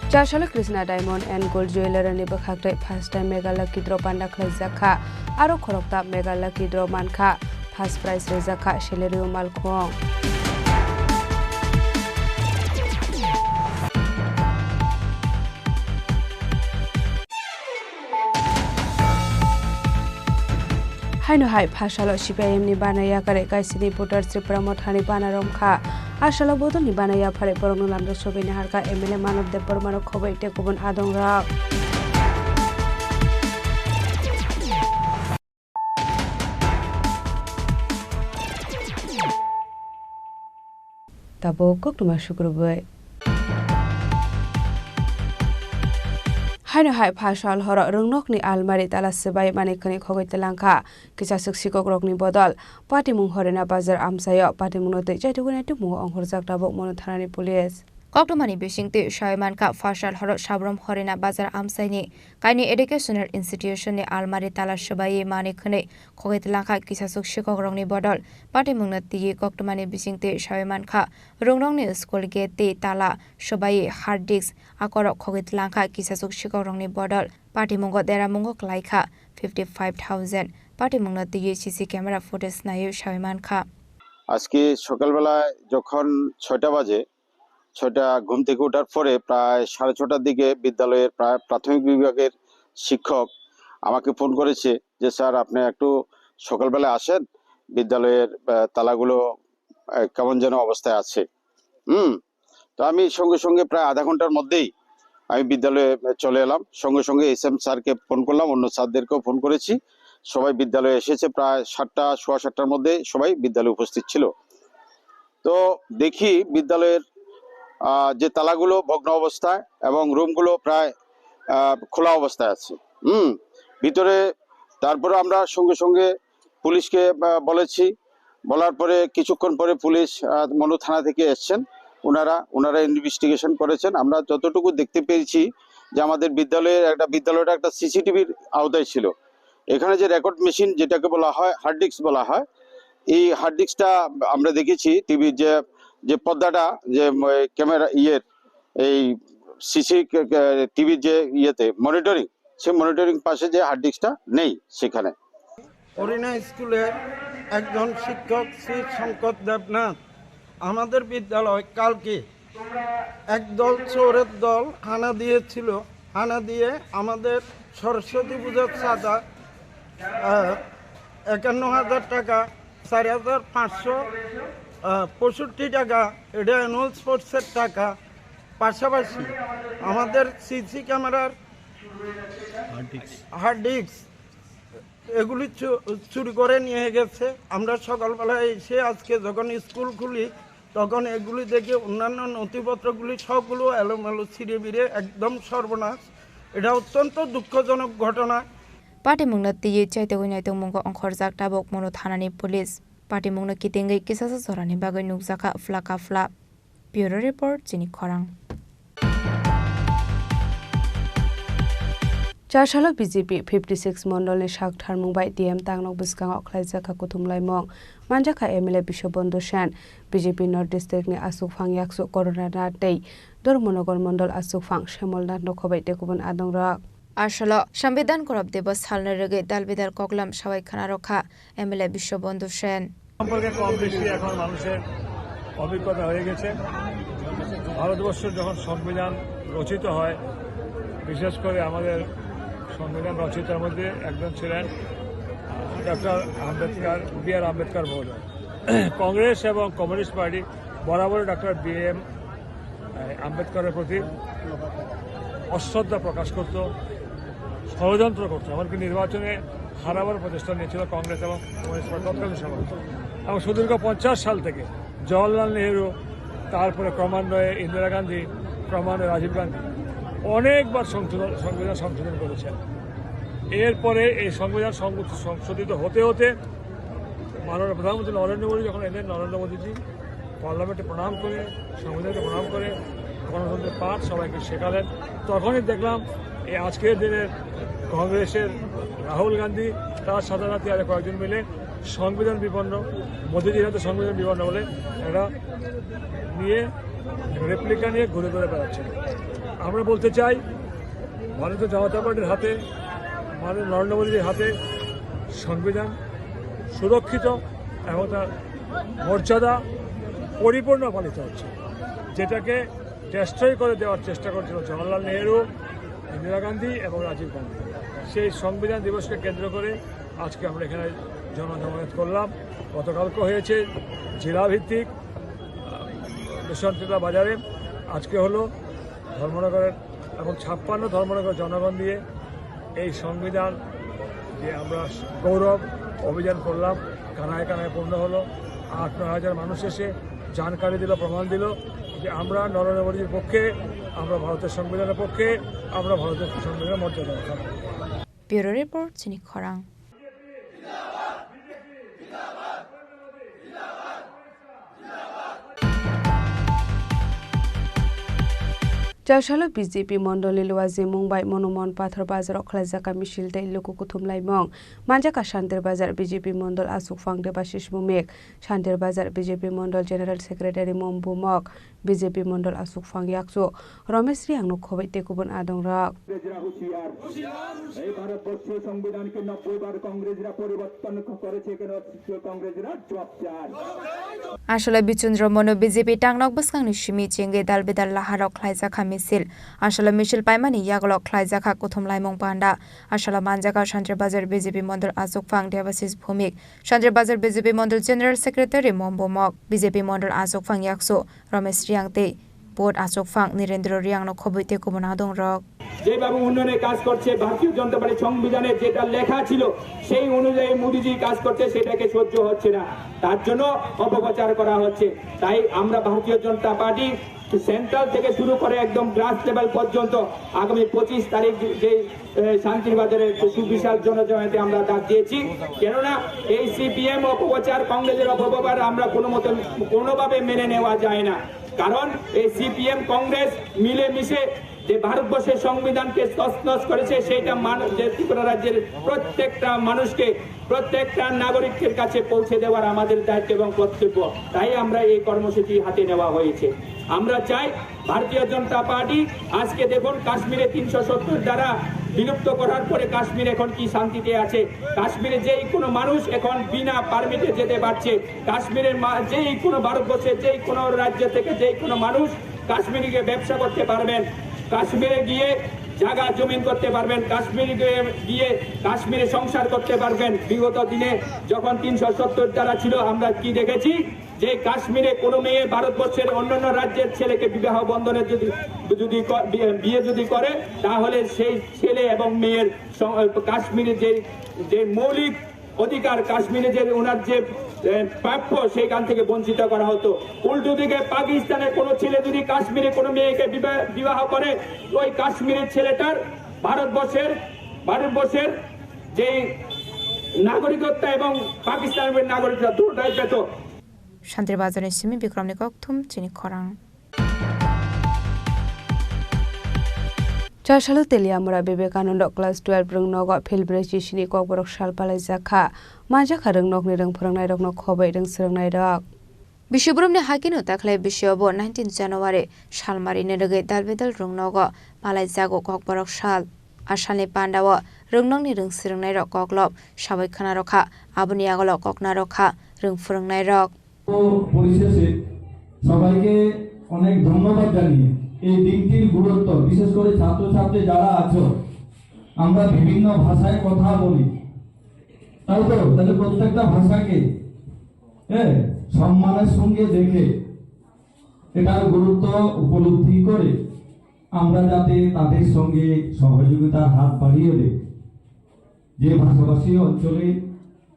Chasalo Krishna Diamond and Gold Jewellery ni bwkhak tei first time Mega Lucky Draw panda khlaijak kha. Aro khorokta Mega Lucky Draw mankha. First prize rijak kha Celerio Malkhung. Haino hai phasalo C P I M ni bana yakarwi kaisini voter Tripura Mothani bana romkha. Asalo bodolni bana yapharwi borokno lamjak sobaini harkha M L A Manob Debbarmano khoboi tei kubun adongrok. Tabuk koktwma sukrubwi. Haino hai pha sal horo rwngnokni almari tala swbai manwi khwnwi khogwi twlangkha kisaswk sikokrokni bodol. Patimung Horina Bazar amchaio patimungno twi chaitugwi naitukmungo ongkhorjak tabuk Monu thanani police. Koktwmani bisingtwi sawi mankha, pha sal horo Sabrom Horina Bazar amchaini kainwi educational institution ni almari tala swbaiwi manwi khwnwi khogwi twlangkha kisaswk sikokrokni bodol. Patimungno twiwi koktwmani bisingtwi sawi mankha, rwngnokni school gate tei tala swbaiwi hard disk akorok khogwi twlangkha kisaswk sikokrokni bodol. Patimungo deramungo kwlaikha fifty five thousand. Patimungno twiwi C C camera footage naiwi sawi mankha. আজকে সকালবেলায় যখন ছয়টা বাজে, ছয়টা ঘুম থেকে ওঠার পরে প্রায় সাড়ে ছটার দিকে বিদ্যালয়ের প্রায় প্রাথমিক বিভাগের শিক্ষক আমাকে ফোন করেছে যে, "স্যার, আপনি একটু সকালবেলা আসেন, বিদ্যালয়ের, আহ, তালাগুলো, আহ, কেমন যেন অবস্থায় আছে।" হুম, তো আমি সঙ্গে সঙ্গে প্রায় আধা ঘন্টার মধ্যেই আমি বিদ্যালয়ে চলে এলাম। সঙ্গে সঙ্গে এসএম স্যারকে ফোন করলাম, অন্য স্যারদেরকেও ফোন করেছি। সবাই বিদ্যালয়ে এসেছে, প্রায় সাতটা, সোয়া সাতটার মধ্যে সবাই বিদ্যালয়ে উপস্থিত ছিল। তো দেখি বিদ্যালয়ের, আহ, যে তালাগুলো ভগ্ন অবস্থায় এবং রুমগুলো প্রায়, আহ, খোলা অবস্থায় আছে। হুম, ভিতরে তারপরে আমরা সঙ্গে সঙ্গে পুলিশকে, আহ, বলেছি। বলার পরে কিছুক্ষণ পরে পুলিশ, আহ, মনু থানা থেকে এসছেন। ওনারা, ওনারা ইনভেস্টিগেশন করেছেন। আমরা যতটুকু দেখতে পেয়েছি যে আমাদের বিদ্যালয়ের একটা, বিদ্যালয়টা একটা সিসিটিভির আওতায় ছিল। এখানে যে রেকর্ড মেশিন যেটাকে বলা হয়, হার্ড ডিস্ক বলা হয়, এই হার্ড ডিস্কটা আমরা দেখেছি টিভির যে, যে পর্দাটা, যে, উম, ক্যামেরা ইয়ের, এই সিসি কে-, কে-, টিভির যে ইয়েতে মনিটরিং, সেই মনিটরিং পাশে যে হার্ড ডিস্কটা নেই সেখানে। হরিণা স্কুলের একজন শিক্ষক শ্রী শঙ্কর দেবনাথ আমাদের বিদ্যালয় কালকে একদল চোরের দল হানা দিয়েছিল। হানা দিয়ে আমাদের সরস্বতী পূজার চাঁদা, আহ, একান্ন হাজার টাকা, চার হাজার পাঁচশো, আহ, পঁয়ষট্টি টাকা, এটা অ্যানুয়াল স্পোর্টসের টাকা, পাশাপাশি আমাদের সিসি ক্যামেরার হার্ড ডিস্ক। হার্ড ডিস্ক এগুলি চু-, চুরি করে নিয়ে গেছে। আমরা সকালবেলা এসে আজকে যখন স্কুল খুলি, তখন এগুলি দেখে অন্যান্য নথিপত্রগুলি সবগুলো এলোমেলো ছিঁড়ে বিড়ে একদম সর্বনাশ। এটা অত্যন্ত দুঃখজনক ঘটনা। Patimungno twiwi chaitugwi naitungmungo ongkhorjak tabuk Monu thanani police. Patimungno kitingwi kisasa jorani bagwi nukjakha phlaka phla. Bureau Report, Chini Khorang. Chasalo B J P fifty six mondolni sak tharmung bai T M tangnok bwskango khlaijak kha kuthumlaimung. Manjak kha M L A Biswabandhu Sen, B J P North District ni aswkphang Yaksu Corona Nath tei Dharmanagar mondol aswkphang Shemol Nath nokho bai tei kubun adongrok. Asolo, Sambidan Gorop Dibos salni rwgwi dalbidal koklam sawai khwnarok kha M L A Biswabandhu Sen. সম্পর্কে কম বেশি এখন মানুষের অভিজ্ঞতা হয়ে গেছে। ভারতবর্ষের যখন সংবিধান রচিত হয়, বিশেষ করে আমাদের সংবিধান রচয়িতার মধ্যে একজন ছিলেন ডক্টর আম্বেদকর, বি আর আম্বেদকর মহোদয়। কংগ্রেস এবং কমিউনিস্ট পার্টি বরাবর ডক্টর বি এম আম্বেদকরের প্রতি অশ্রদ্ধা প্রকাশ করত, ষড়যন্ত্র করত, এমনকি নির্বাচনে হারাবার প্রচেষ্টা নিয়েছিল কংগ্রেস এবং কমিউনিস্ট পার্টি তৎকালীন সময়। এবং সুদীর্ঘ পঞ্চাশ সাল থেকে জওয়াহরলাল নেহেরু, তারপরে ক্রমান্বয়ে ইন্দিরা গান্ধী, ক্রমান্বয়ে রাজীব গান্ধী অনেকবার সংশোধন, সংবিধান সংশোধন করেছেন। এরপরে এই সংবিধান সংশোধিত হতে হতে মাননীয় প্রধানমন্ত্রী নরেন্দ্র মোদী যখন এলেন, নরেন্দ্র মোদীজি পার্লামেন্টে প্রণাম করে, সংবিধানকে প্রণাম করে, গণতন্ত্রের পাঠ সবাইকে শেখালেন। তখনই দেখলাম এই আজকের দিনের কংগ্রেসের রাহুল গান্ধী, তার সাথে সাথে আরো কয়েকজন মিলে সংবিধান বিপন্ন, মোদীজির হাতে সংবিধান বিপন্ন বলে এরা নিয়ে, রেপ্লিকা নিয়ে ঘুরে ঘুরে বেড়াচ্ছে। আমরা বলতে চাই, ভারতীয় জনতা পার্টির হাতে, মাননীয় নরেন্দ্র মোদীজির হাতে সংবিধান সুরক্ষিত এবং তার মর্যাদা পরিপূর্ণ পালিত হচ্ছে, যেটাকে ডেস্ট্রয় করে দেওয়ার চেষ্টা করেছিল জওয়াহরলাল নেহেরু, ইন্দিরা গান্ধী এবং রাজীব গান্ধী। সেই সংবিধান দিবসকে কেন্দ্র করে আজকে আমরা এখানে জনজমায়েত করলাম। গতকালকে হয়েছে জেলাভিত্তিক, আহ, বিশ্বনাথ বাজারে, আজকে হলো ধর্মনগরের এবং ছাপ্পান্ন ধর্মনগর জনগণ দিয়ে এই সংবিধান যে আমরা গৌরব অভিযান করলাম, কানায় কানায় পূর্ণ হলো। আট নয় হাজার মানুষ এসে জানকারি দিল, প্রমাণ দিল যে আমরা নরেন্দ্র মোদীর পক্ষে, আমরা ভারতের সংবিধানের পক্ষে, আমরা ভারতের সংবিধানের মর্যাদা রক্ষা করব। Bureau Report, Chini Khorang. Chasalo B J P mondolni luajimung bai Monuman Pathor bazaro khlaijak misil tei luku kuthum laimung. Manjak Shantir Bazar B J P mondol aswk phang Debashish Bhumik, Shantir Bazar B J P mondol General Secretary Mom Bumok, B J P mondol aswk phang yaksu Romesh Riang no khoboi tei kubun adong rok. কংগ্রেসরা হুঁশিয়ার। এই ভারতবর্ষীয় সংবিধানকে নব্বই বার কংগ্রেসরা পরিবর্তন করেছে কেন? কংগ্রেসরা জবাব চায়। Aswla Bichun Romono B J P tangnok bwskangni simi chengwi dal bedal laharok khlaijakha misil. Aswla misil paimani yagulo khlaijakha kuthum laimung panda. Aswla manjaka Shantir Bazar B J P mondol aswk phang Debashish Bhumik, Shantir Bazar B J P mondol General Secretary Mom Bumok, B J P mondol aswk phang yaksu Romesh Riang tei board aswk phang Nirendra Riang no khoboi tei kubun adong rok. যেভাবে উন্নয়নের কাজ করছে, ভারতীয় জনতা পার্টির সংবিধানে যেটা লেখা ছিল, সেই অনুযায়ী মোদিজি কাজ করছে, সেটাকে সহ্য হচ্ছে না। তার জন্য অপপ্রচার করা হচ্ছে। তাই আমরা ভারতীয় জনতা পার্টি সেন্ট্রাল থেকে শুরু করে একদম গ্রাস লেভেল পর্যন্ত আগামী পঁচিশ তারিখ যে, এ, শান্তির বাজারে একটা সুবিশাল জনজমায়েতে আমরা ডাক দিয়েছি। কেননা এই সিপিএম অপপ্রচার, কংগ্রেসের অপপ্রচার আমরা কোনো মতে, কোনোভাবে মেনে নেওয়া যায় না। কারণ এই সিপিএম কংগ্রেস মিলেমিশে যে ভারতবর্ষের সংবিধানকে তছনছ করেছে, সেইটা মানুষ, যে ত্রিপুরা রাজ্যের প্রত্যেকটা মানুষকে, প্রত্যেকটা নাগরিকের কাছে পৌঁছে দেওয়ার আমাদের দায়িত্ব এবং কর্তব্য। তাই আমরা এই কর্মসূচি হাতে নেওয়া হয়েছে। আমরা চাই ভারতীয় জনতা পার্টি আজকে দেখুন কাশ্মীরে তিনশো সত্তর ধারা বিলুপ্ত করার পরে কাশ্মীর এখন কি শান্তিতে আছে। কাশ্মীরে যেই কোনো মানুষ এখন বিনা পারমিটে যেতে পারছে। কাশ্মীরের মা-, যেই কোনো ভারতবর্ষের যেই কোনো রাজ্য থেকে যেই কোনো মানুষ কাশ্মীরে গিয়ে ব্যবসা করতে পারবেন, কাশ্মীরে গিয়ে জায়গা জমিন করতে পারবেন, কাশ্মীরে গিয়ে, গিয়ে কাশ্মীরে সংসার করতে পারবেন। বিগত দিনে যখন তিনশো সত্তর ধারা ছিল, আমরা কি দেখেছি? যে কাশ্মীরে কোনো মেয়ে ভারতবর্ষের অন্যান্য রাজ্যের ছেলেকে বিবাহ বন্ধনে যদি, যদি ক-, বিয়ে, বিয়ে যদি করে, তাহলে সেই ছেলে এবং মেয়ের সং-, কাশ্মীরে যে, যে মৌলিক অধিকার, কাশ্মীরে যে ওনার যে, এ, প্রাপ্য, সেইখান থেকে বঞ্চিত করা হতো। উল্টো দিকে পাকিস্তানের কোনো ছেলে যদি কাশ্মীরে কোনো মেয়েকে বিবাহ, বিবাহ করে, ওই কাশ্মীরের ছেলেটার ভারতবর্ষের, ভারতবর্ষের যে নাগরিকত্ব এবং পাকিস্তানের নাগরিকত্ব দুটাই পেত। Shantir Bazar ni simi Bikram ni kokthum chini khorang. Chasalo Teliamura Vivekananda class twelve rwngnogo Phil brwi chisini kokborok sal palaijakha. Manjakha rwngnokni rwng phwrwngnairokno khoboi rwng swrwngnairok. Bisibrumni hakino takhlai bisio bo nineteen January salmarini rwgwi dalbidal rwngnogo palaijago kokborok sal. A salni pandao rwngnokni rwng swrwngnairok koklop sabai khwnarokha, aboni agolo koknarokha rwng phwrwngnairok. তো পরিশেষে সবাইকে অনেক ধন্যবাদ জানিয়ে এই দিনটির গুরুত্ব, বিশেষ করে ছাত্রছাত্রী যারা আছো, আমরা বিভিন্ন ভাষায় কথা বলি, তাই তো? তাহলে প্রত্যেকটা ভাষাকে, হ্যাঁ, সম্মানের সঙ্গে দেখে এটার গুরুত্ব উপলব্ধি করে আমরা যাতে তাদের সঙ্গে সহযোগিতার হাত বাড়িয়ে দেই। যে ভাষাভাষী অঞ্চলে,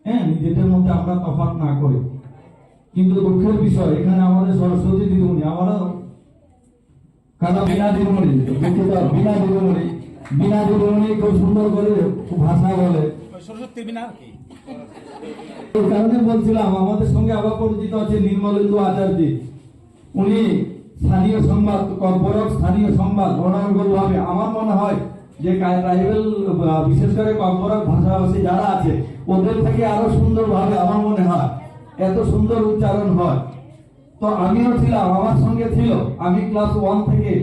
হ্যাঁ, নিজেদের মধ্যে আমরা তফাৎ না করি। কিন্তু দুঃখের বিষয়, এখানে আমাদের সরস্বতী দিদিমণি, আমারও কালা বীণা দিদিমণি, দুঃখিত, বীণা দিদিমণি, বীণা দিদিমণি খুব সুন্দর করে ভাষা বলে। ওই সরস্বতী বীণা আর কি। এই কারণে বলছিলাম, আমাদের সঙ্গে আবার পরিচিত আছে নির্মলেন্দু আচার্য। উনি স্থানীয় সংবাদ, ককবরক স্থানীয় সংবাদ অনর্গল ভাবে, আমার মনে হয় যে কা-, ট্রাইবাল, আহ, বিশেষ করে ককবরক ভাষাভাষী যারা আছে, ওদের থেকে আরো সুন্দরভাবে আমার মনে হয় এত সুন্দর উচ্চারণ হয়। তো আমিও ছিলাম, আমার সঙ্গে ছিল, আমি ক্লাস ওয়ান থেকে,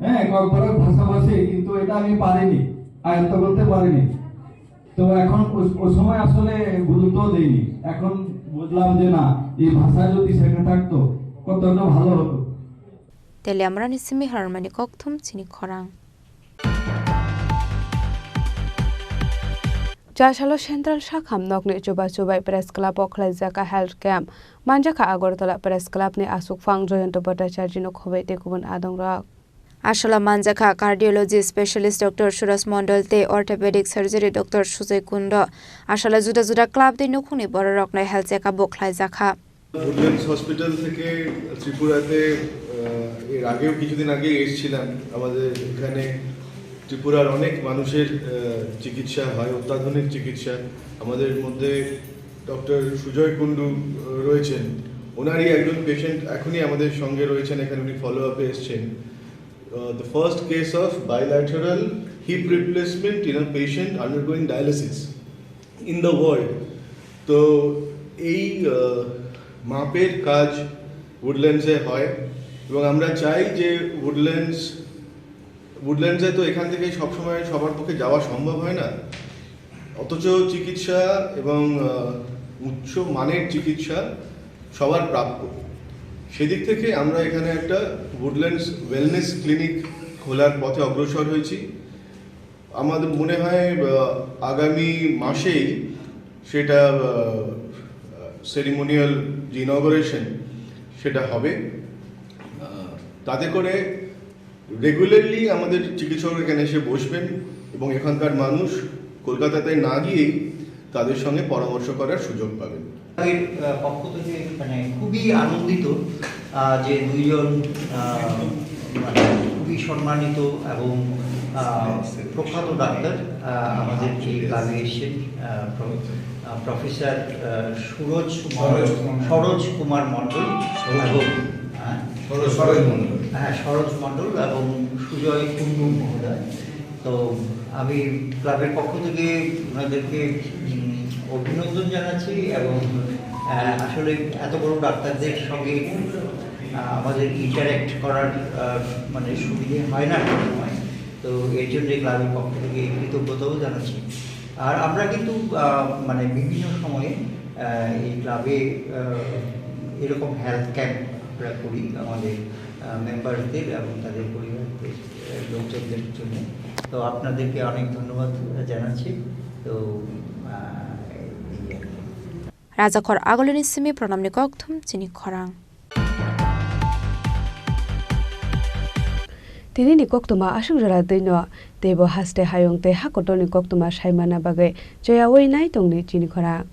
হ্যাঁ, ককবরক ভাষাভাষী, কিন্তু এটা আমি পারিনি, আয়ত্ত করতে পারিনি। তো এখন ও, ও সময় আসলে গুরুত্ব দেইনি। এখন বুঝলাম যে না, এই ভাষা যদি শেখা থাকতো, কতটা ভালো হতো। Teliamurani simi harmani kokthum chini khorang. Chasalo Central Sakham nokni chuba chubai Press Club o khlaijak health camp. Manjakha Agartala Press Club ni aswk phang Jayanta Bhattacharya no khoboi tei kubun adongrok. Aswla manjakha cardiology specialist Doctor Suraj Mondol tei orthopedic surgery Doctor Sujoy Kundo. Aswla juda juda club tei nukhungni bororokno health checkup bo khlaijakha. Woodlands hospital থেকে ত্রিপুরাতে, আহ, এর আগেও কিছুদিন আগে এসেছিলাম। আমাদের এখানে ত্রিপুরার অনেক মানুষের, আহ, চিকিৎসা হয়, অত্যাধুনিক চিকিৎসা। আমাদের মধ্যে ডক্টর সুজয় কুন্ডু, আহ, রয়েছেন, ওনারই একজন পেশেন্ট এখনই আমাদের সঙ্গে রয়েছেন, এখানে উনি ফলো আপে এসছেন। Uh, the first case of bilateral hip replacement in a patient undergoing dialysis in the world. তো এই, আহ, মাপের কাজ উডল্যান্ডসে হয় এবং আমরা চাই যে উডল্যান্ডস, উডল্যান্ডসে তো এখান থেকে সবসময় সবার পক্ষে যাওয়া সম্ভব হয় না, অথচ চিকিৎসা এবং, আহ, উচ্চ মানের চিকিৎসা সবার প্রাপ্য। সেদিক থেকে আমরা এখানে একটা উডল্যান্ডস ওয়েলনেস ক্লিনিক খোলার পথে অগ্রসর হয়েছি। আমাদের মনে হয়, আহ, আগামী মাসেই সেটা, আহ, সেরিমোনিয়াল যে ইনগরেশন, সেটা হবে। আহ, তাতে করে রেগুলারলি আমাদের চিকিৎসক এখানে এসে বসবেন এবং এখানকার মানুষ কলকাতাতে না গিয়েই তাদের সঙ্গে পরামর্শ করার সুযোগ পাবেন। এর, আহ, পক্ষ থেকে মানে খুবই আনন্দিত, আহ, যে দুইজন, আহ, মানে খুবই সম্মানিত এবং, আহ, প্রখ্যাত ডাক্তার, আহ, আমাদের এই ক্লাবে এসেছেন, আহ, প্র-, আহ, প্রফেসর, আহ, সুরজ মণ্ডল, সরোজ মণ্ডল। সরোজ কুমার মণ্ডল সরোজ। এবং, হ্যাঁ? সরোজ, সরোজ মণ্ডল। হ্যাঁ, সরোজ মণ্ডল এবং সুজয় কুন্ডু মহোদয়। তো আমি ক্লাবের পক্ষ থেকে ওনাদেরকে, উম, অভিনন্দন জানাচ্ছি এবং, আহ, আসলে এত বড় ডাক্তারদের সঙ্গে, আহ, আমাদের ইন্টারঅ্যাক্ট করার, আহ, মানে সুবিধে হয় না সবসময়। তো এর জন্য ক্লাবের পক্ষ থেকে কৃতজ্ঞতাও জানাচ্ছি। আর আমরা কিন্তু, আহ, মানে বিভিন্ন সময়ে, আহ, এই ক্লাবে, আহ, এরকম হেলথ ক্যাম্প আমরা করি আমাদের, আহ, মেম্বারদের এবং তাদের পরিবারদের, আহ, লোকজনদের জন্য। তো আপনাদেরকে অনেক ধন্যবাদ জানাচ্ছি। তো, আহ, এই আর কি। Rajakhor Agulini simi pranamni kokthum chini khorang. Tinini koktwma aswk jora twino, teibo haste hayung tei hakotorni koktwma saimana bagwi choyaui nai tongdi chini khorang.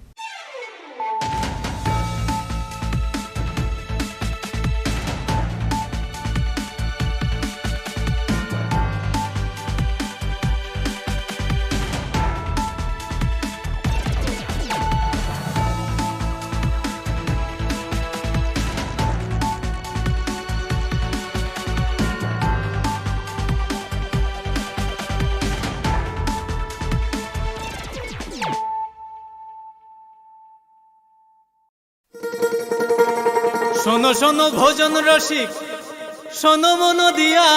শোনো শোনো ভোজন রসিক, শোনো মন দিয়া,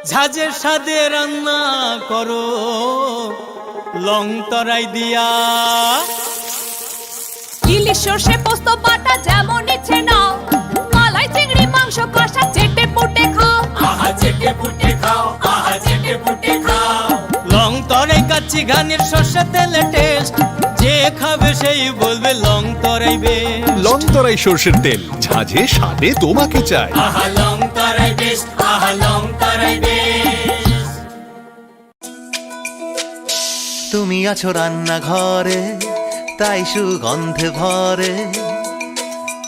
ঝাঁঝের স্বাদে রান্না করো লং তরাই দিয়া। ইলিশ সর্ষে পোস্ত বাটা যেমন ইচ্ছে নাও, মালাই চিংড়ি মাংস কষা চেটে পুটে খাও। আহা চেটে পুটে খাও, আহা চেটে পুটে খাও। লং তরাই কাচ্চি ঘানির সর্ষে তেলে টেস্ট, যে খাবে সেই বলবে Longtarai best. Longtarai সর্ষের তেল, ঝাঁঝে স্বাদে তোমাকে চাই। আহা লং তরাই বেস্ট, আহা লং তরাই বেস্ট। তুমি আছো রান্নাঘরে, তাই সুগন্ধে ভরে।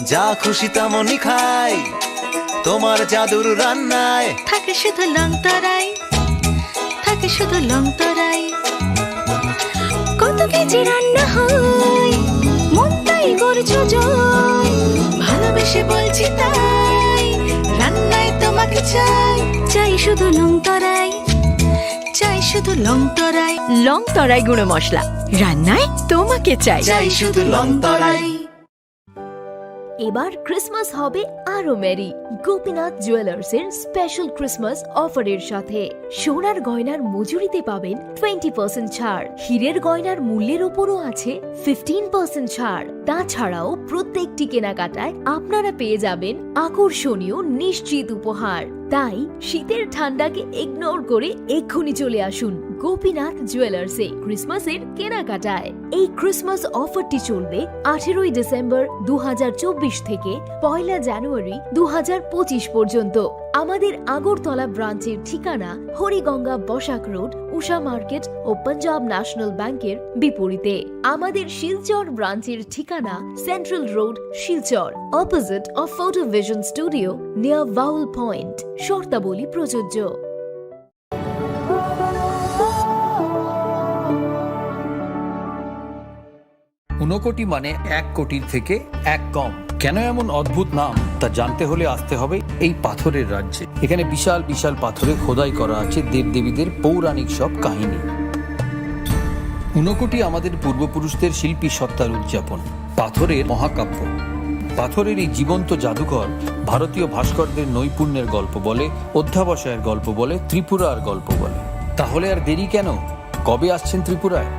যা খুশি তেমনই খাই, তোমার জাদুর রান্নায়। থাকে শুধু লং তরাই, থাকে শুধু লং তরাই। কত কেজি রান্না হয়, মন তাই করছো জয়। ভালোবেসে বলছি তাই, রান্নায় তোমাকে চাই। চাই শুধু লং তরাই, চাই শুধু লং তরাই। লং তরাই গুঁড়ো মশলা, রান্নায় তোমাকে চাই। চাই শুধু লং তরাই। এবার ক্রিসমাস হবে আরো মেরি। গোপীনাথ জুয়েলার্সের স্পেশাল ক্রিসমাস অফারের সাথে সোনার গয়নার মজুরিতে পাবেন টোয়েন্টি পার্সেন্ট ছাড়, হীরের গয়নার মূল্যের ওপরও আছে ফিফটিন পার্সেন্ট ছাড়। তাছাড়াও প্রত্যেকটি কেনাকাটায় আপনারা পেয়ে যাবেন আকর্ষণীয় নিশ্চিত উপহার। তাই শীতের ঠান্ডাকে ইগনোর করে এক্ষুনি চলে আসুন গোপীনাথ জুয়েলার্সে ক্রিসমাসের কেনাকাটায়। এই ক্রিসমাস অফারটি চলবে আঠেরোই ডিসেম্বর দু হাজার চব্বিশ থেকে পয়লা জানুয়ারি দু হাজার পঁচিশ পর্যন্ত। আমাদের আগরতলা ব্রাঞ্চের ঠিকানা হরিগঙ্গা বসাক রোড, উষা মার্কেট ও পাঞ্জাব ন্যাশনাল ব্যাংকের বিপরীতে। আমাদের শিলচর ব্রাঞ্চের ঠিকানা central road, Silchar, opposite of photo vision studio, near Bhaul point. শর্তাবলী প্রযোজ্য। ঊনকোটি মানে এক কোটির থেকে এক কম। কেন এমন অদ্ভুত নাম, তা জানতে হলে আসতে হবে এই পাথরের রাজ্যে। এখানে বিশাল বিশাল পাথরে খোদাই করা আছে দেবদেবীদের পৌরাণিক সব কাহিনী। ঊনকোটি আমাদের পূর্বপুরুষদের শিল্পী সত্তার উদযাপন। পাথরের মহাকাব্য। পাথরের এই জীবন্ত জাদুঘর ভারতীয় ভাস্করদের নৈপুণ্যের গল্প বলে, অধ্যাবসায়ের গল্প বলে, ত্রিপুরার গল্প বলে। তাহলে আর দেরি কেন? কবে আসছেন ত্রিপুরায়?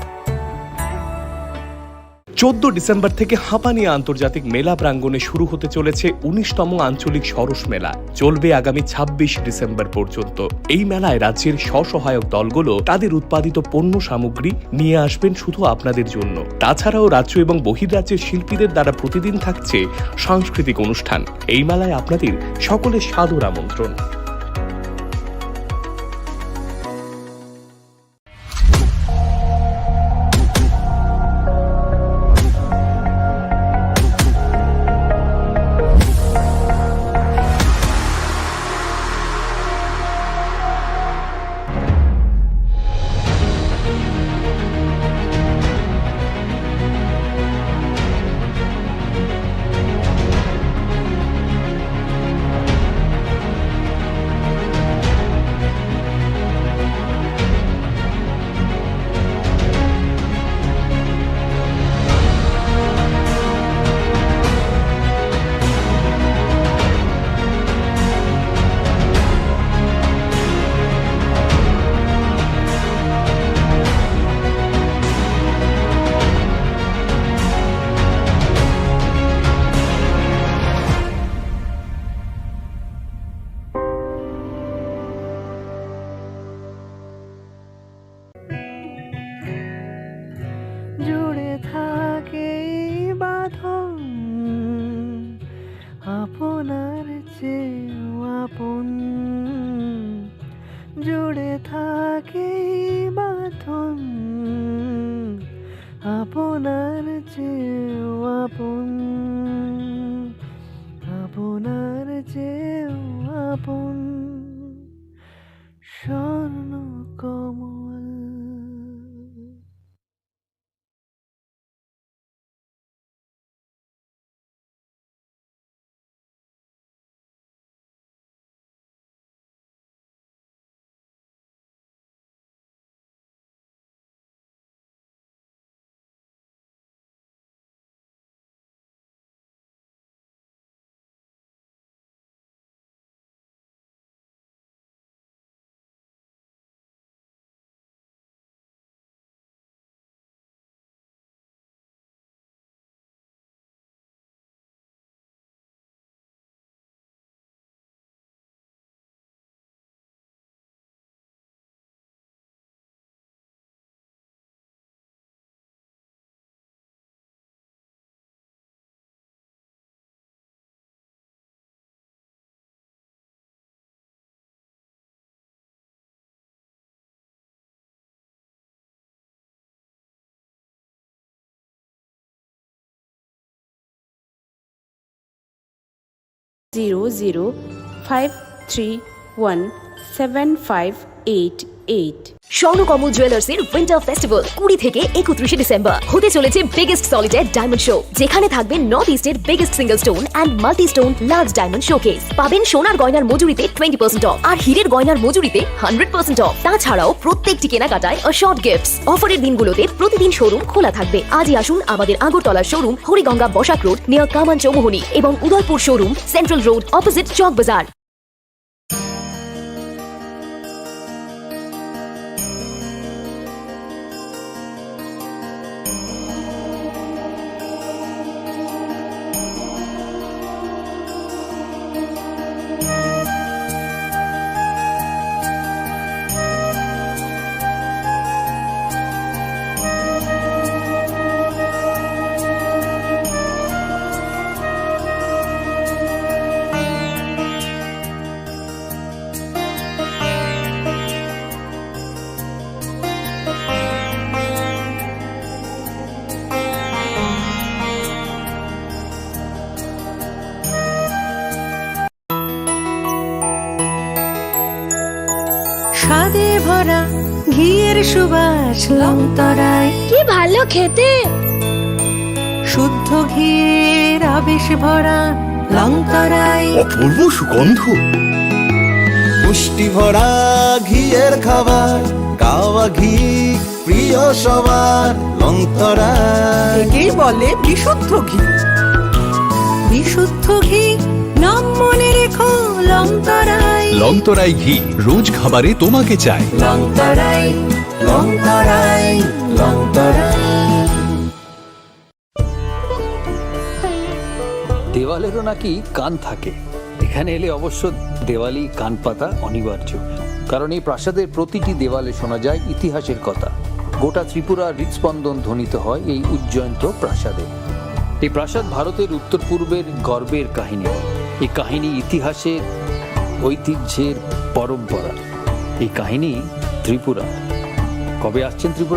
চোদ্দ ডিসেম্বর থেকে হাপানিয়া আন্তর্জাতিক মেলা প্রাঙ্গণে শুরু হতে চলেছে উনিশতম আঞ্চলিক সরস মেলা। চলবে আগামী ছাব্বিশ ডিসেম্বর পর্যন্ত। এই মেলায় রাজ্যের স্বসহায়ক দলগুলো তাদের উৎপাদিত পণ্য সামগ্রী নিয়ে আসবেন শুধু আপনাদের জন্য। তাছাড়াও রাজ্য এবং বহির্রাজ্যের শিল্পীদের দ্বারা প্রতিদিন থাকছে সাংস্কৃতিক অনুষ্ঠান। এই মেলায় আপনাদের সকলের সাদর আমন্ত্রণ। জুড়ে থাকে এই বাঁধন আপনার চেয়েও আপন। জুড়ে থাকে এই বাঁধন আপনার চেয়েও আপন, আপনার চেয়েও আপন। স্বর্ণ কমল। Zero zero five three one seven five eight eight। Swarnakamal জুয়েলার্সের উইন্টার ফেস্টিভ্যাল কুড়ি থেকে একত্রিশে ডিসেম্বর। হতে চলেছে বিগেস্ট সলিটারি ডায়মন্ড শো, যেখানে থাকবে নর্থ ইস্টের biggest single stone and multi stone large diamond showcase. পাবেন সোনার গয়নার মজুরিতে টোয়েন্টি পার্সেন্ট অফ আর হীরের গয়নার মজুরিতে হান্ড্রেড পার্সেন্ট অফ। তাছাড়াও প্রত্যেকটি কেনাকাটায় অ্যাসর্ড গিফটস। অফারের দিনগুলোতে প্রতিদিন শোরুম খোলা থাকবে। আজই আসুন আমাদের Agartala showroom Hariganga Basak road near Kaman Chowmuhani এবং Udaipur showroom central road opposite Chak Bazar. তে ভরা ঘিয়ের সুবাস লংতরাই। কি ভালো খেতে। শুদ্ধ ঘিয়ের আবেশ ভরা লংতরাই। অপূর্ব সুগন্ধ। পুষ্টি ভরা ঘিয়ের খাবার, গাওয়া ঘি প্রিয় সবার, লংতরাই। একেই বলে বিশুদ্ধ ঘি। বিশুদ্ধ ঘি, নাম মনে রেখো, লংতরাই। লংতরাই ঘি, রোজ খাবারে তোমাকে চাই। লংতরাই, লংতরাই, লংতরাই। দেওয়ালেরও নাকি কান থাকে। এখানে এলে অবশ্য দেওয়ালি কান পাতা অনিবার্য, কারণ এই প্রাসাদের প্রতিটি দেওয়ালে শোনা যায় ইতিহাসের কথা। গোটা ত্রিপুরার হৃদস্পন্দন ধ্বনিত হয় এই উজ্জয়ন্ত প্রাসাদে। এই প্রাসাদ ভারতের উত্তর পূর্বের গর্বের কাহিনী। এই কাহিনী ইতিহাসের, ঐতিহ্যের পরম্পরা। এই কাহিনী ত্রিপুরা। কবে আসছেন ত্রিপুরা?